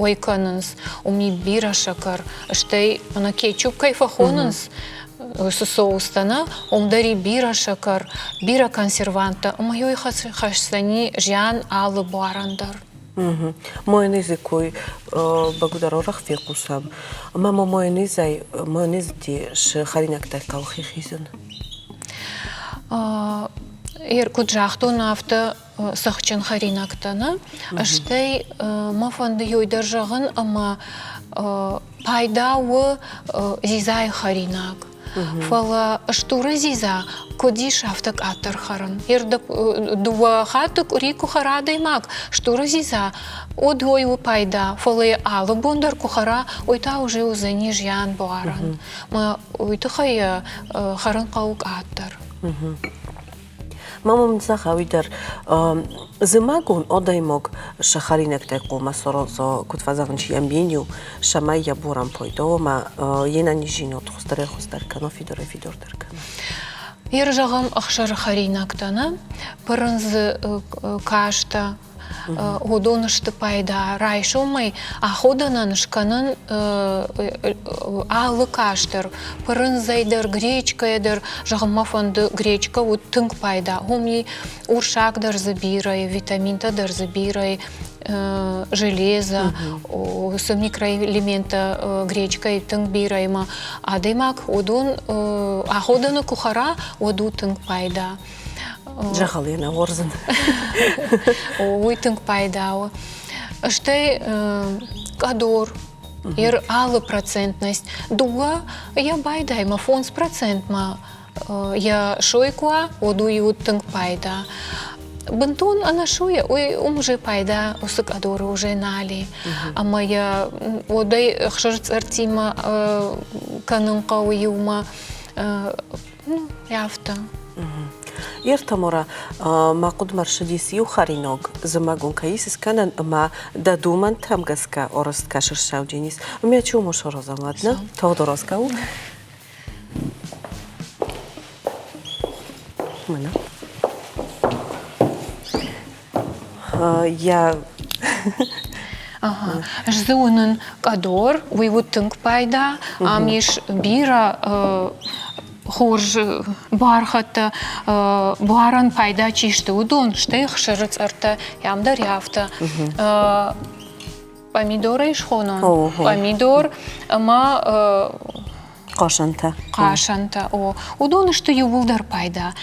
уӕй кӕнынц, уым и бирӕ сӕкӕр, стӕй мӕнӕ кетчуп кӕй фӕхонынц, уыцы соустӕ нӕ, уым дӕр и бирӕ сӕкӕр, бирӕ консерванттӕ ӕмӕ уый хӕсдзӕни зиан алы буарӕн дӕр. Майонезы кой бӕгуыдӕр арӕх фехъусӕм. Ӕмӕ ма майонезӕй майонезы цы хӕринӕгтӕй хъӕуы хи хизын? Куыд загътон, афтӕ цӕхджын хӕринӕгтӕ, нӕ? Стӕй мӕ фӕнды иу дӕр зӕгъын, ӕмӕ пайда у дзидзайы хӕринаг. Фӕлӕ стуры дзидза куыд ис, афтӕ къаддӕр хӕрын. Дыууӕ хатты къуыри куы хӕра адӕймаг стуры дзидза, уӕд уый у пайда. Фӕлӕ йӕ алы бон дӕр куы хӕра, уый та уже уыдзӕни зиан буарӕн. Мӕ уый тыххӕй йӕ хӕрын хъӕуы къаддӕр. Мама мын зӕгъа, уый дӕр зымӕгон адӕймаг сӕ хӕринӕгтӕй хъуамӕ сараза, куыд фӕзӕгъынц, йӕ меню, цӕмӕй йӕ буарӕн пайда уа ӕмӕ йе нӕниздзинад хуыздӕрӕй-хуыздӕр кӕна, фидарӕй-фидардӕр кӕна. Ер зӕгъӕм ӕхсӕры хӕринӕгтӕ, нӕ? Пырындзы кастӕ, уыдон сты пайда. Райсомӕй аходӕнӕн скӕнын алы кас дӕр, пырындзӕй дӕр, гречкӕйӕ дӕр. Зӕгъын мӕ фӕнды, гречкӕ уыд тынг пайда. Уым и урсаг дӕр дзы бирӕ, витаминтӕ дӕр дзы бирӕ, железо, уыцы микроэлементтӕ гречкӕйы тынг бирӕ ӕмӕ адӕймаг уыдон аходӕны куы хӕра, уӕд у тынг пайда. Дзӕгъӕл йӕ нӕ уарзын. Уый тынг пайда у. Стӕй къӕдор. Ер алы процентность дыууӕ йӕ байдаймӕ 5 процентмӕ йӕ сой куы уа, уӕд уый у тынг пайда. Бынтон ӕнӕсойӕ уый уым уже пайда уыцы къӕдоры уже нал и. Ӕмӕ йӕ уӕдӕй ӕхсырцъӕрттимӕ кӕнын хъӕуы иумӕ. Ну, афтӕ. Ертамора, мӕ хъуыдымӕ рцыдис иу хӕринаг зымӕгон кӕй ис скӕнӕн ӕмӕ дӕ домӕнтӕм гӕсгӕ арӕзт кӕсыр сауджынис. Ӕмӕ чому саразӕм, ладно? Тагъд аразгӕ у. Мӕнӕ. Я Ага. Ӕз дзы уынын къӕдор, уый уыд тынг пайда. Ам ис бирӕ хорз бархӕдтӕ, буарӕн пайда чи сты, уыдон, стӕй хсыры цъӕрттӕ, ам дӕр афтӕ. Помидорӕй схонон? Помидор ӕмӕ Хъасантӕ. Хъасантӕ, о. Уыдон сты иууылдӕр пайда.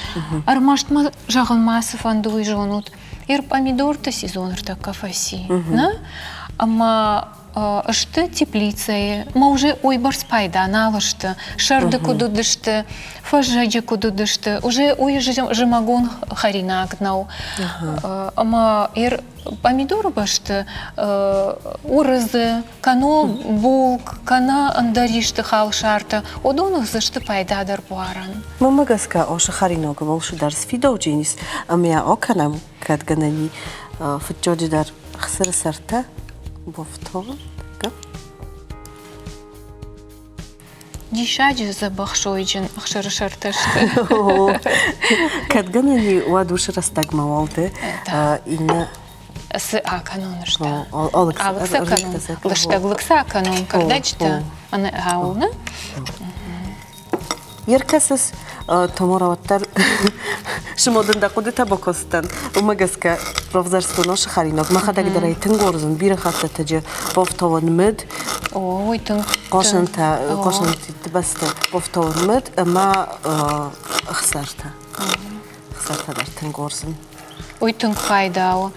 Ӕрмӕст мӕ зӕгъын ма цы фӕнды, уый зонут. Ир помидорты сезон ӕртӕккӕ фӕци, нӕ? Ӕмӕ сты теплицӕйы, мӕ уже уыйбӕрц пайда нал сты. Сӕрды куыд уыдысты, фӕззӕджы куыд уыдысты, уже уый зымӕгон хӕринаг нӕу. Ӕмӕ ир помидоры бӕсты уырыдзы, кӕнӕ булк, кӕнӕ ӕндӕр исты халсартӕ, уыдон уыдзысты пайдадӕр буарӕн. Мӕнмӕ гӕсгӕ, ошы хӕринагы волшы дӕр сфидауджынис ӕмӕ окӕнӕм, кӕд гӕнӕни фыццаджы дӕр хсыры сӕртӕ бофтон. Диссаджы дзӕбӕх сойджын ӕхсырысӕртӕ сты. Кӕд гӕнӕн и, уӕд уыцы рӕстӕгмӕ уалды иннӕ цы акӕнон сты? Алыг сӕ кӕнон, лыстӕг лыг сӕ акӕнон, кӕрдӕджытӕ ӕнӕ Еркӕсыс, Томора уӕддӕр сымодын дӕ хъуыдытӕ бакодтан. Уымӕ гӕсгӕ равзӕрстон осы хӕринаг. Мӕхӕдӕг дӕр ӕй тынг уарзын, бирӕ хӕттытыджы бафтауӕн мыд. Ой, тынг. Хъосынтӕ, хъосынты бӕсты бафтауӕн мыд ӕмӕ ӕхсӕртӕ. Ӕхсӕртӕ дӕр тынг уарзын. Уый тынг пайда у.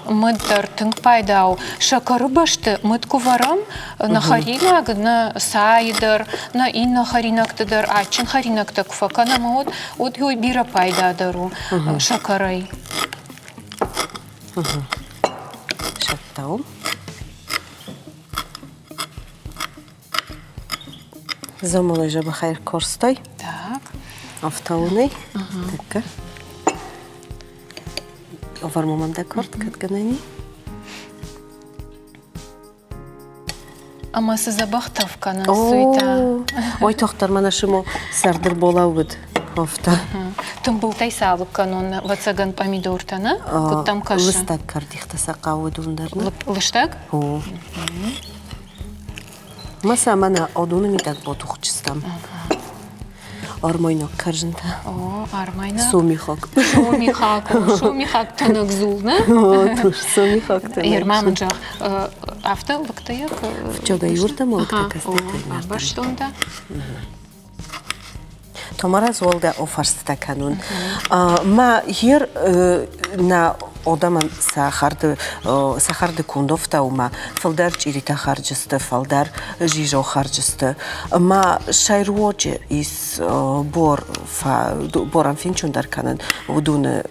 Мыд дӕр тынг пайда у. Сӕкӕры бӕсты мыд куы вӕрӕм, нӕ хӕринаг, нӕ цайы дӕр, нӕ иннӕ хӕринӕгты дӕр, адджын хӕринӕгтӕ куы фӕкӕнӕм, уӕд, уӕд уый бирӕ пайдадӕр у сӕкӕрӕй. Цӕттӕ у. Замолай жабахай корстой. Так. Автоуный. Такка. Оформомам декорт, кӕд гӕнӕни. Ӕмӕ цы дзӕбӕх тӕф кӕнынц, уый та. Ой, тохтар мӕнӕ шимо сӕрдыр болауыд. Афтӕ. Тымбылтӕй сӕ алыг кӕнон, ӕвӕццӕгӕн, помидортӕ, нӕ? Куыд дӕм кӕсы? Лыстӕг кӕрдихтӕ сӕ хъӕуы дон дӕр, нӕ? Лыстӕг? О. Ма сӕ мӕнӕ одоны мидӕг ботухджыстӕм. Армайнаг кӕрзынтӕ. О, армайнаг. Сомихаг. Сомихаг, сомихаг тӕнӕг дзул, нӕ? О, сомихаг тӕнӕг. Ерма мын зӕгъ, афтӕ лыгтӕ йӕ Вчера юртам лыгтӕ кӕстӕтӕ. Бӕстон да. Тамара золгӕ офарстытӕ кӕнун. Ма хер нӕ одамӕн сӕ хӕрды кундофтӕ ума фылдӕр чъиритӕ хӕрджысты, фылдӕр жизо хӕрджысты. Ма сӕйруоджы ис бор борӕн фенчондӕр кӕнын уыдоны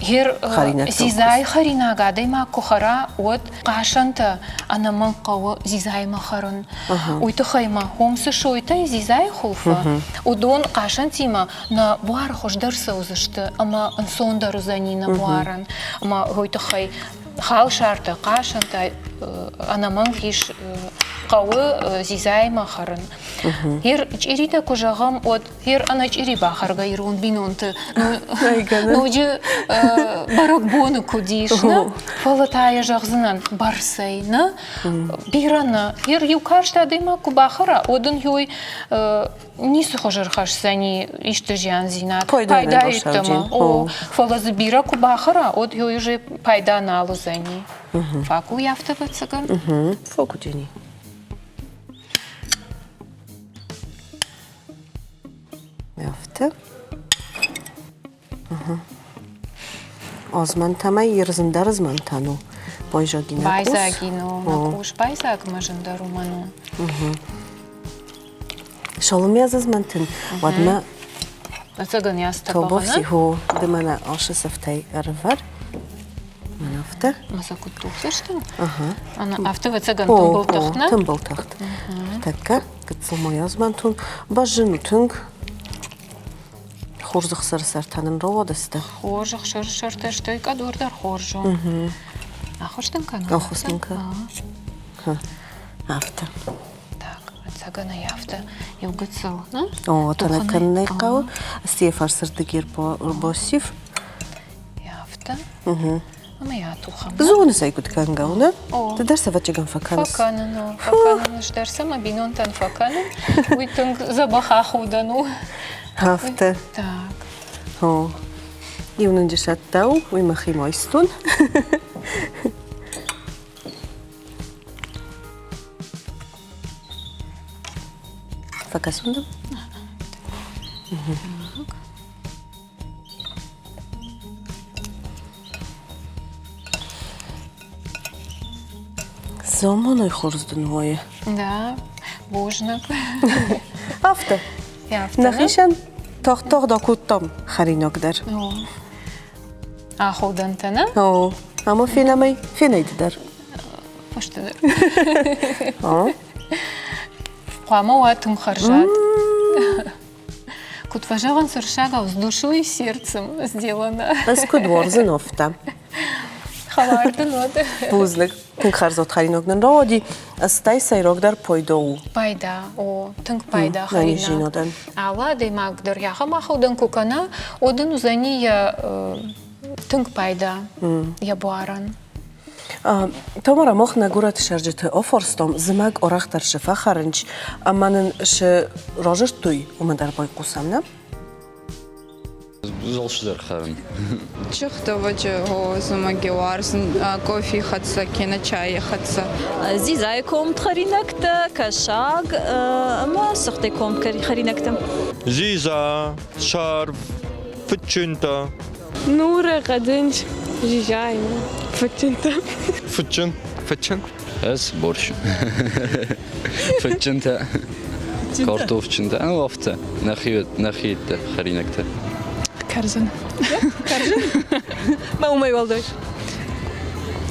Гъер дзидзайы хӕринаг адӕймаг куы хӕра, уӕд хъасӕнтӕ ӕнӕмӕнг хъӕуы дзидзаимӕ хӕрын. Уый тыххӕй ма хом цы сойтӕй дзидзайы хуылфы, уыдон хъасӕнтимӕ нӕ буар хуыздӕр цӕудзысты ӕмӕ ӕнцондӕр уыдзӕни нӕ буарӕн. Ӕмӕ уый тыххӕй халсартӕ, хъасӕнтӕ ӕнӕмӕнг ис хъӕуы дзидзаимӕ хӕрын. Гъер чъиритӕ куы зӕгъӕм, уӕд Ер ӕнӕ чъири бахӕргӕ ирон бинонты ноджы бӕрӕгбоны куыд ис, нӕ? Фӕлӕ та йӕ зӕгъдзынӕн бӕрцӕй, нӕ? Бирӕ нӕ. Ер иу карст адӕймаг куы бахӕра, уӕд ын ёй ницы хуыз ӕрхӕсдзӕни исты зиандзинад. Пайда йеддӕмӕ. О, фӕлӕ дзы бирӕ куы бахӕра, уӕд ёй уже пайда нал уыдзӕни. Фаг у афтӕ ӕвӕццӕгӕн? Фаг уыдзӕни. Афтӕ. Озмӕнтӕмӕ ирзындӕр змӕнтӕн у. Байзаги нӕ къус. Байзаги нӕ къус. Байдзаг мӕ зындӕр уымӕн у. Соломия зызмӕнтын, уӕдмӕ Ӕцӕгӕн йас Тобовси хо ды мӕнӕ ашы сӕфтӕй ӕрывӕр. Мӕнӕ афтӕ. Мӕ сӕ куыд тухдзысты? Афтӕ ӕвӕццӕгӕн тымбыл тыхт, нӕ? Тымбыл тыхт. Тӕккӕ гыццыл ма змӕнтон. Бӕззын у тынг. Хорз ӕхсӕрысӕртӕ нын рауадысты. Хорз ӕхсӕрысӕртӕ, стӕй къӕдор дӕр хорз у. Ахуыс дын кӕнон? Ахуыс дын кӕн. Афтӕ. Так, ӕцӕгӕн ӕй афтӕ иу гыццыл, нӕ? О, тӕнӕг кӕнын ӕй хъӕуы. Стӕй фӕрсырдыги ӕрбассив. Афтӕ. Ӕмӕ йӕ атухӕм. Зоныс ӕй куыд кӕнгӕ у, нӕ? Ды дӕр сӕвӕццӕгӕн фӕкӕныс. Фӕкӕнын, о, фӕкӕнын. Ӕз дӕр сӕ мӕ бинонтӕн фӕкӕнын. Уый тынг дзӕбӕх аходӕн у. Афтӕ. Так. О, иу нынджы сӕттӕ у, уый мӕхи ма истон. Фӕкӕсон дӕм? Заманай хорз дын уайы. Да, бузныг. Афтӕ. Нӕхицӕн тагъд-тагъд акодтам хӕринаг дӕр. Аходӕнтӕ, нӕ? О, ӕмӕ фенӕмӕй фенӕй ды дӕр. Фӕстӕдӕр. Хъуамӕ уа тынг хӕрзад. Куыд фӕзӕгъынц уырыссагау, с душой и сердцем сделано. Ӕз куыд уарзын афтӕ. Хӕлар дын уӕд. Бузныг. Тынг хӕрзод хӕринаг нын рауади. Стӕй сӕйрагдӕр пайда у. Пайда, о, тынг пайда хӕринаг. Алы адӕймаг дӕр йӕхӕм аходӕн куы кӕна, уӕд ын уыдзӕни йӕ тынг пайда йӕ буарӕн. Тамара, мах нӕ горӕты цӕрджыты афарстам, зымӕг арӕхдӕр цы фӕхӕрынц ӕмӕ нын цы разырдтой, уымӕ дӕр байхъусӕм, нӕ? Алцыдӕр хӕрын. Чихтоваджы зымӕги уарзын кофе хӕццӕ кенӕ чайы хӕццӕ. Дзидзайы конд хӕринӕгтӕ, кӕсаг ӕмӕ цыхтӕй конд хӕринӕгтӕ. Дзидза, царв, фыдджынтӕ. Нуры, хъӕдындз, жижайы, фыдджынтӕ. Фыдджын. Фыдджын? Ӕз борщ. Фыдджынтӕ. Картофджынтӕ. Ну, афтӕ. Нӕхи, нӕхиӕттӕ хӕринӕгтӕ. Кӕрдзын. Кӕрдзын? Мӕ уымӕй уӕлдай.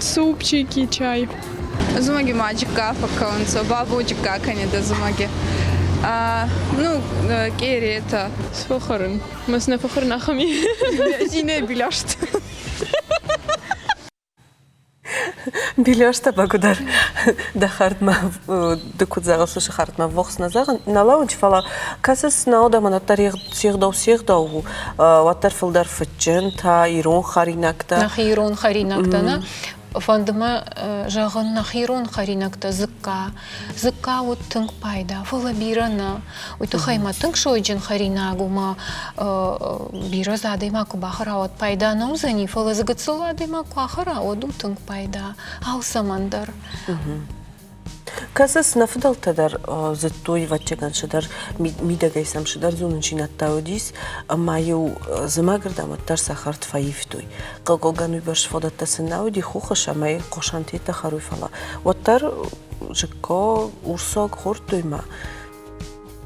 Супчики, чай. Зымӕги ма джикка фӕккӕунцӕ, бабо джикка кӕнидӕ зымӕги. Ну, къеретӕ. Сфӕхӕрын. Мӕ нӕ фӕхӕрын ахӕм Зинӕ биляшт. Биляштӕ бӕгуыдӕр дӕ хӕрдмӕ ды куыд зӕгъыс, уыцы хӕрдмӕ ввахс нӕ зӕгъын нӕ лӕууынц, фӕлӕ кӕсыс нӕ адӕмӕн уӕддӕр се гъдау се гъдау у, уӕддӕр фылдӕр фыдджынтӕ, ирон хӕринӕгтӕ. Нӕхи ирон хӕринӕгтӕ, нӕ? Фӕнды мӕ зӕгъын, нӕхи ирон хӕринӕгтӕ дзыкка. Дзыкка уыд тынг пайда, фӕлӕ бирӕ нӕ. Уый тыххӕй ма тынг сойджын хӕринаг у ма бирӕ дзы адӕймаг куы бахӕра, уӕд пайда нӕ уыдзӕни, фӕлӕ дзы гыццыл адӕймаг куы ахӕра, уӕд у тынг пайда алцӕмӕн дӕр. Кӕсыс, нӕ фыдӕлтӕ дӕр зыдтой, ӕвӕццӕгӕн, цыдӕр мидӕгӕй сӕм цыдӕр зонындзинӕдтӕ уыдис, ӕмӕ-иу зымӕгырдӕм уӕддӕр сӕ хӕрд фӕивтой. Хъыгагӕн уыйбӕрц фадӕттӕ сын нӕ уыди хохы, цӕмӕй хъусӕнтетӕ хӕрой, фӕлӕ уӕддӕр зыкка урсаг хордтой ма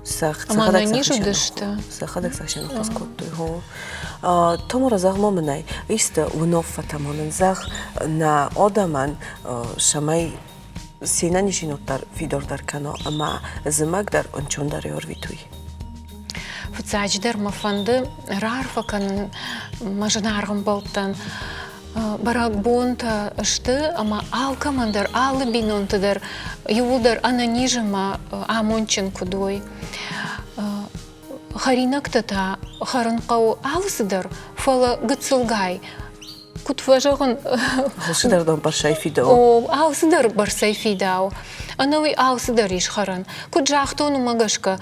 Ӕмӕ низ уыдысты. Сӕхӕдӕг сӕ сӕнхос кодтой. Томара, зӕгъ-ма мын ӕй, исты уынаффӕтӕ ма нын зӕгъ нӕ адӕмӕн, цӕмӕй се нӕнизинад дӕр фидардӕр кӕна ӕмӕ зымӕг дӕр ӕнцондӕрӕй ӕрвитой. Фыццаджыдӕр мӕ фӕнды раарфӕ кӕнын мӕ зынаргъ ӕмбӕлттӕн. Бӕрӕгбонтӕ сты ӕмӕ алкӕмӕн дӕр, алы бинонты дӕр иууылдӕр ӕнӕниз ӕмӕ амондджын куыд уой. Хӕринӕгтӕ та хӕрын хъӕуы алцыдӕр, фӕлӕ гыццылгай. Куыд фӕзӕгъын... Алцыдӕр дӕм бӕрцӕй фидауы. О, алцыдӕр бӕрцӕй фидауы. Ӕнӕуи алцыдӕр ис хӕрӕн. Куыд загътон, уымӕ гӕсгӕ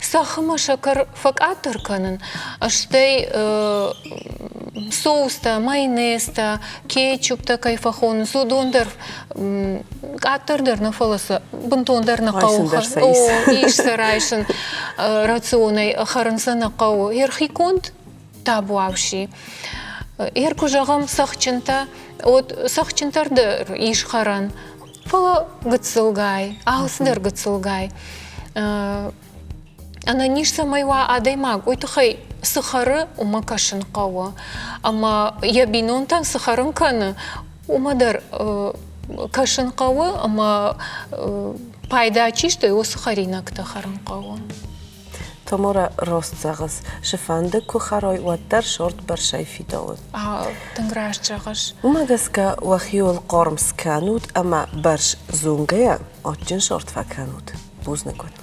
цӕххымӕ сӕкӕр фӕкъаддӕр кӕнын, стӕй соустӕ, майонезтӕ, кетчуптӕ кӕй фӕхонынц, уыдон дӕр къаддӕр дӕр нӕ, фӕлӕ сӕ бынтондӕр нӕ хъӕуы. О, ис сӕ райсын рационӕй хӕрын сӕ нӕ хъӕуы. Ӕрхиконд табуафси. Ӕр куы зӕгъӕм цӕхджынтӕ, от цӕхджынтӕ дӕр ис хӕрӕн, фӕлӕ гыццылгай, алцыдӕр гыццылгай. Ӕнӕниз цӕмӕй уа адӕймаг, уый тыххӕй цы хӕры, уымӕ кӕсын хъӕуы. Ӕмӕ йӕ бинонтӕн цы хӕрын кӕны, уымӕ дӕр кӕсын хъӕуы ӕмӕ пайда чи сты, уыцы хӕринӕгтӕ хӕрын хъӕуы. Томора рост зӕгъыс, цыфӕнды куы хӕрой, уӕддӕр сорт бӕрцӕй фидауы. Тынг раст зӕгъыс. Уымӕ гӕсгӕ уӕхиуыл хъорм скӕнут ӕмӕ бӕрз зонгӕйӕ адджын сорт фӕкӕнут. Бузныг уын.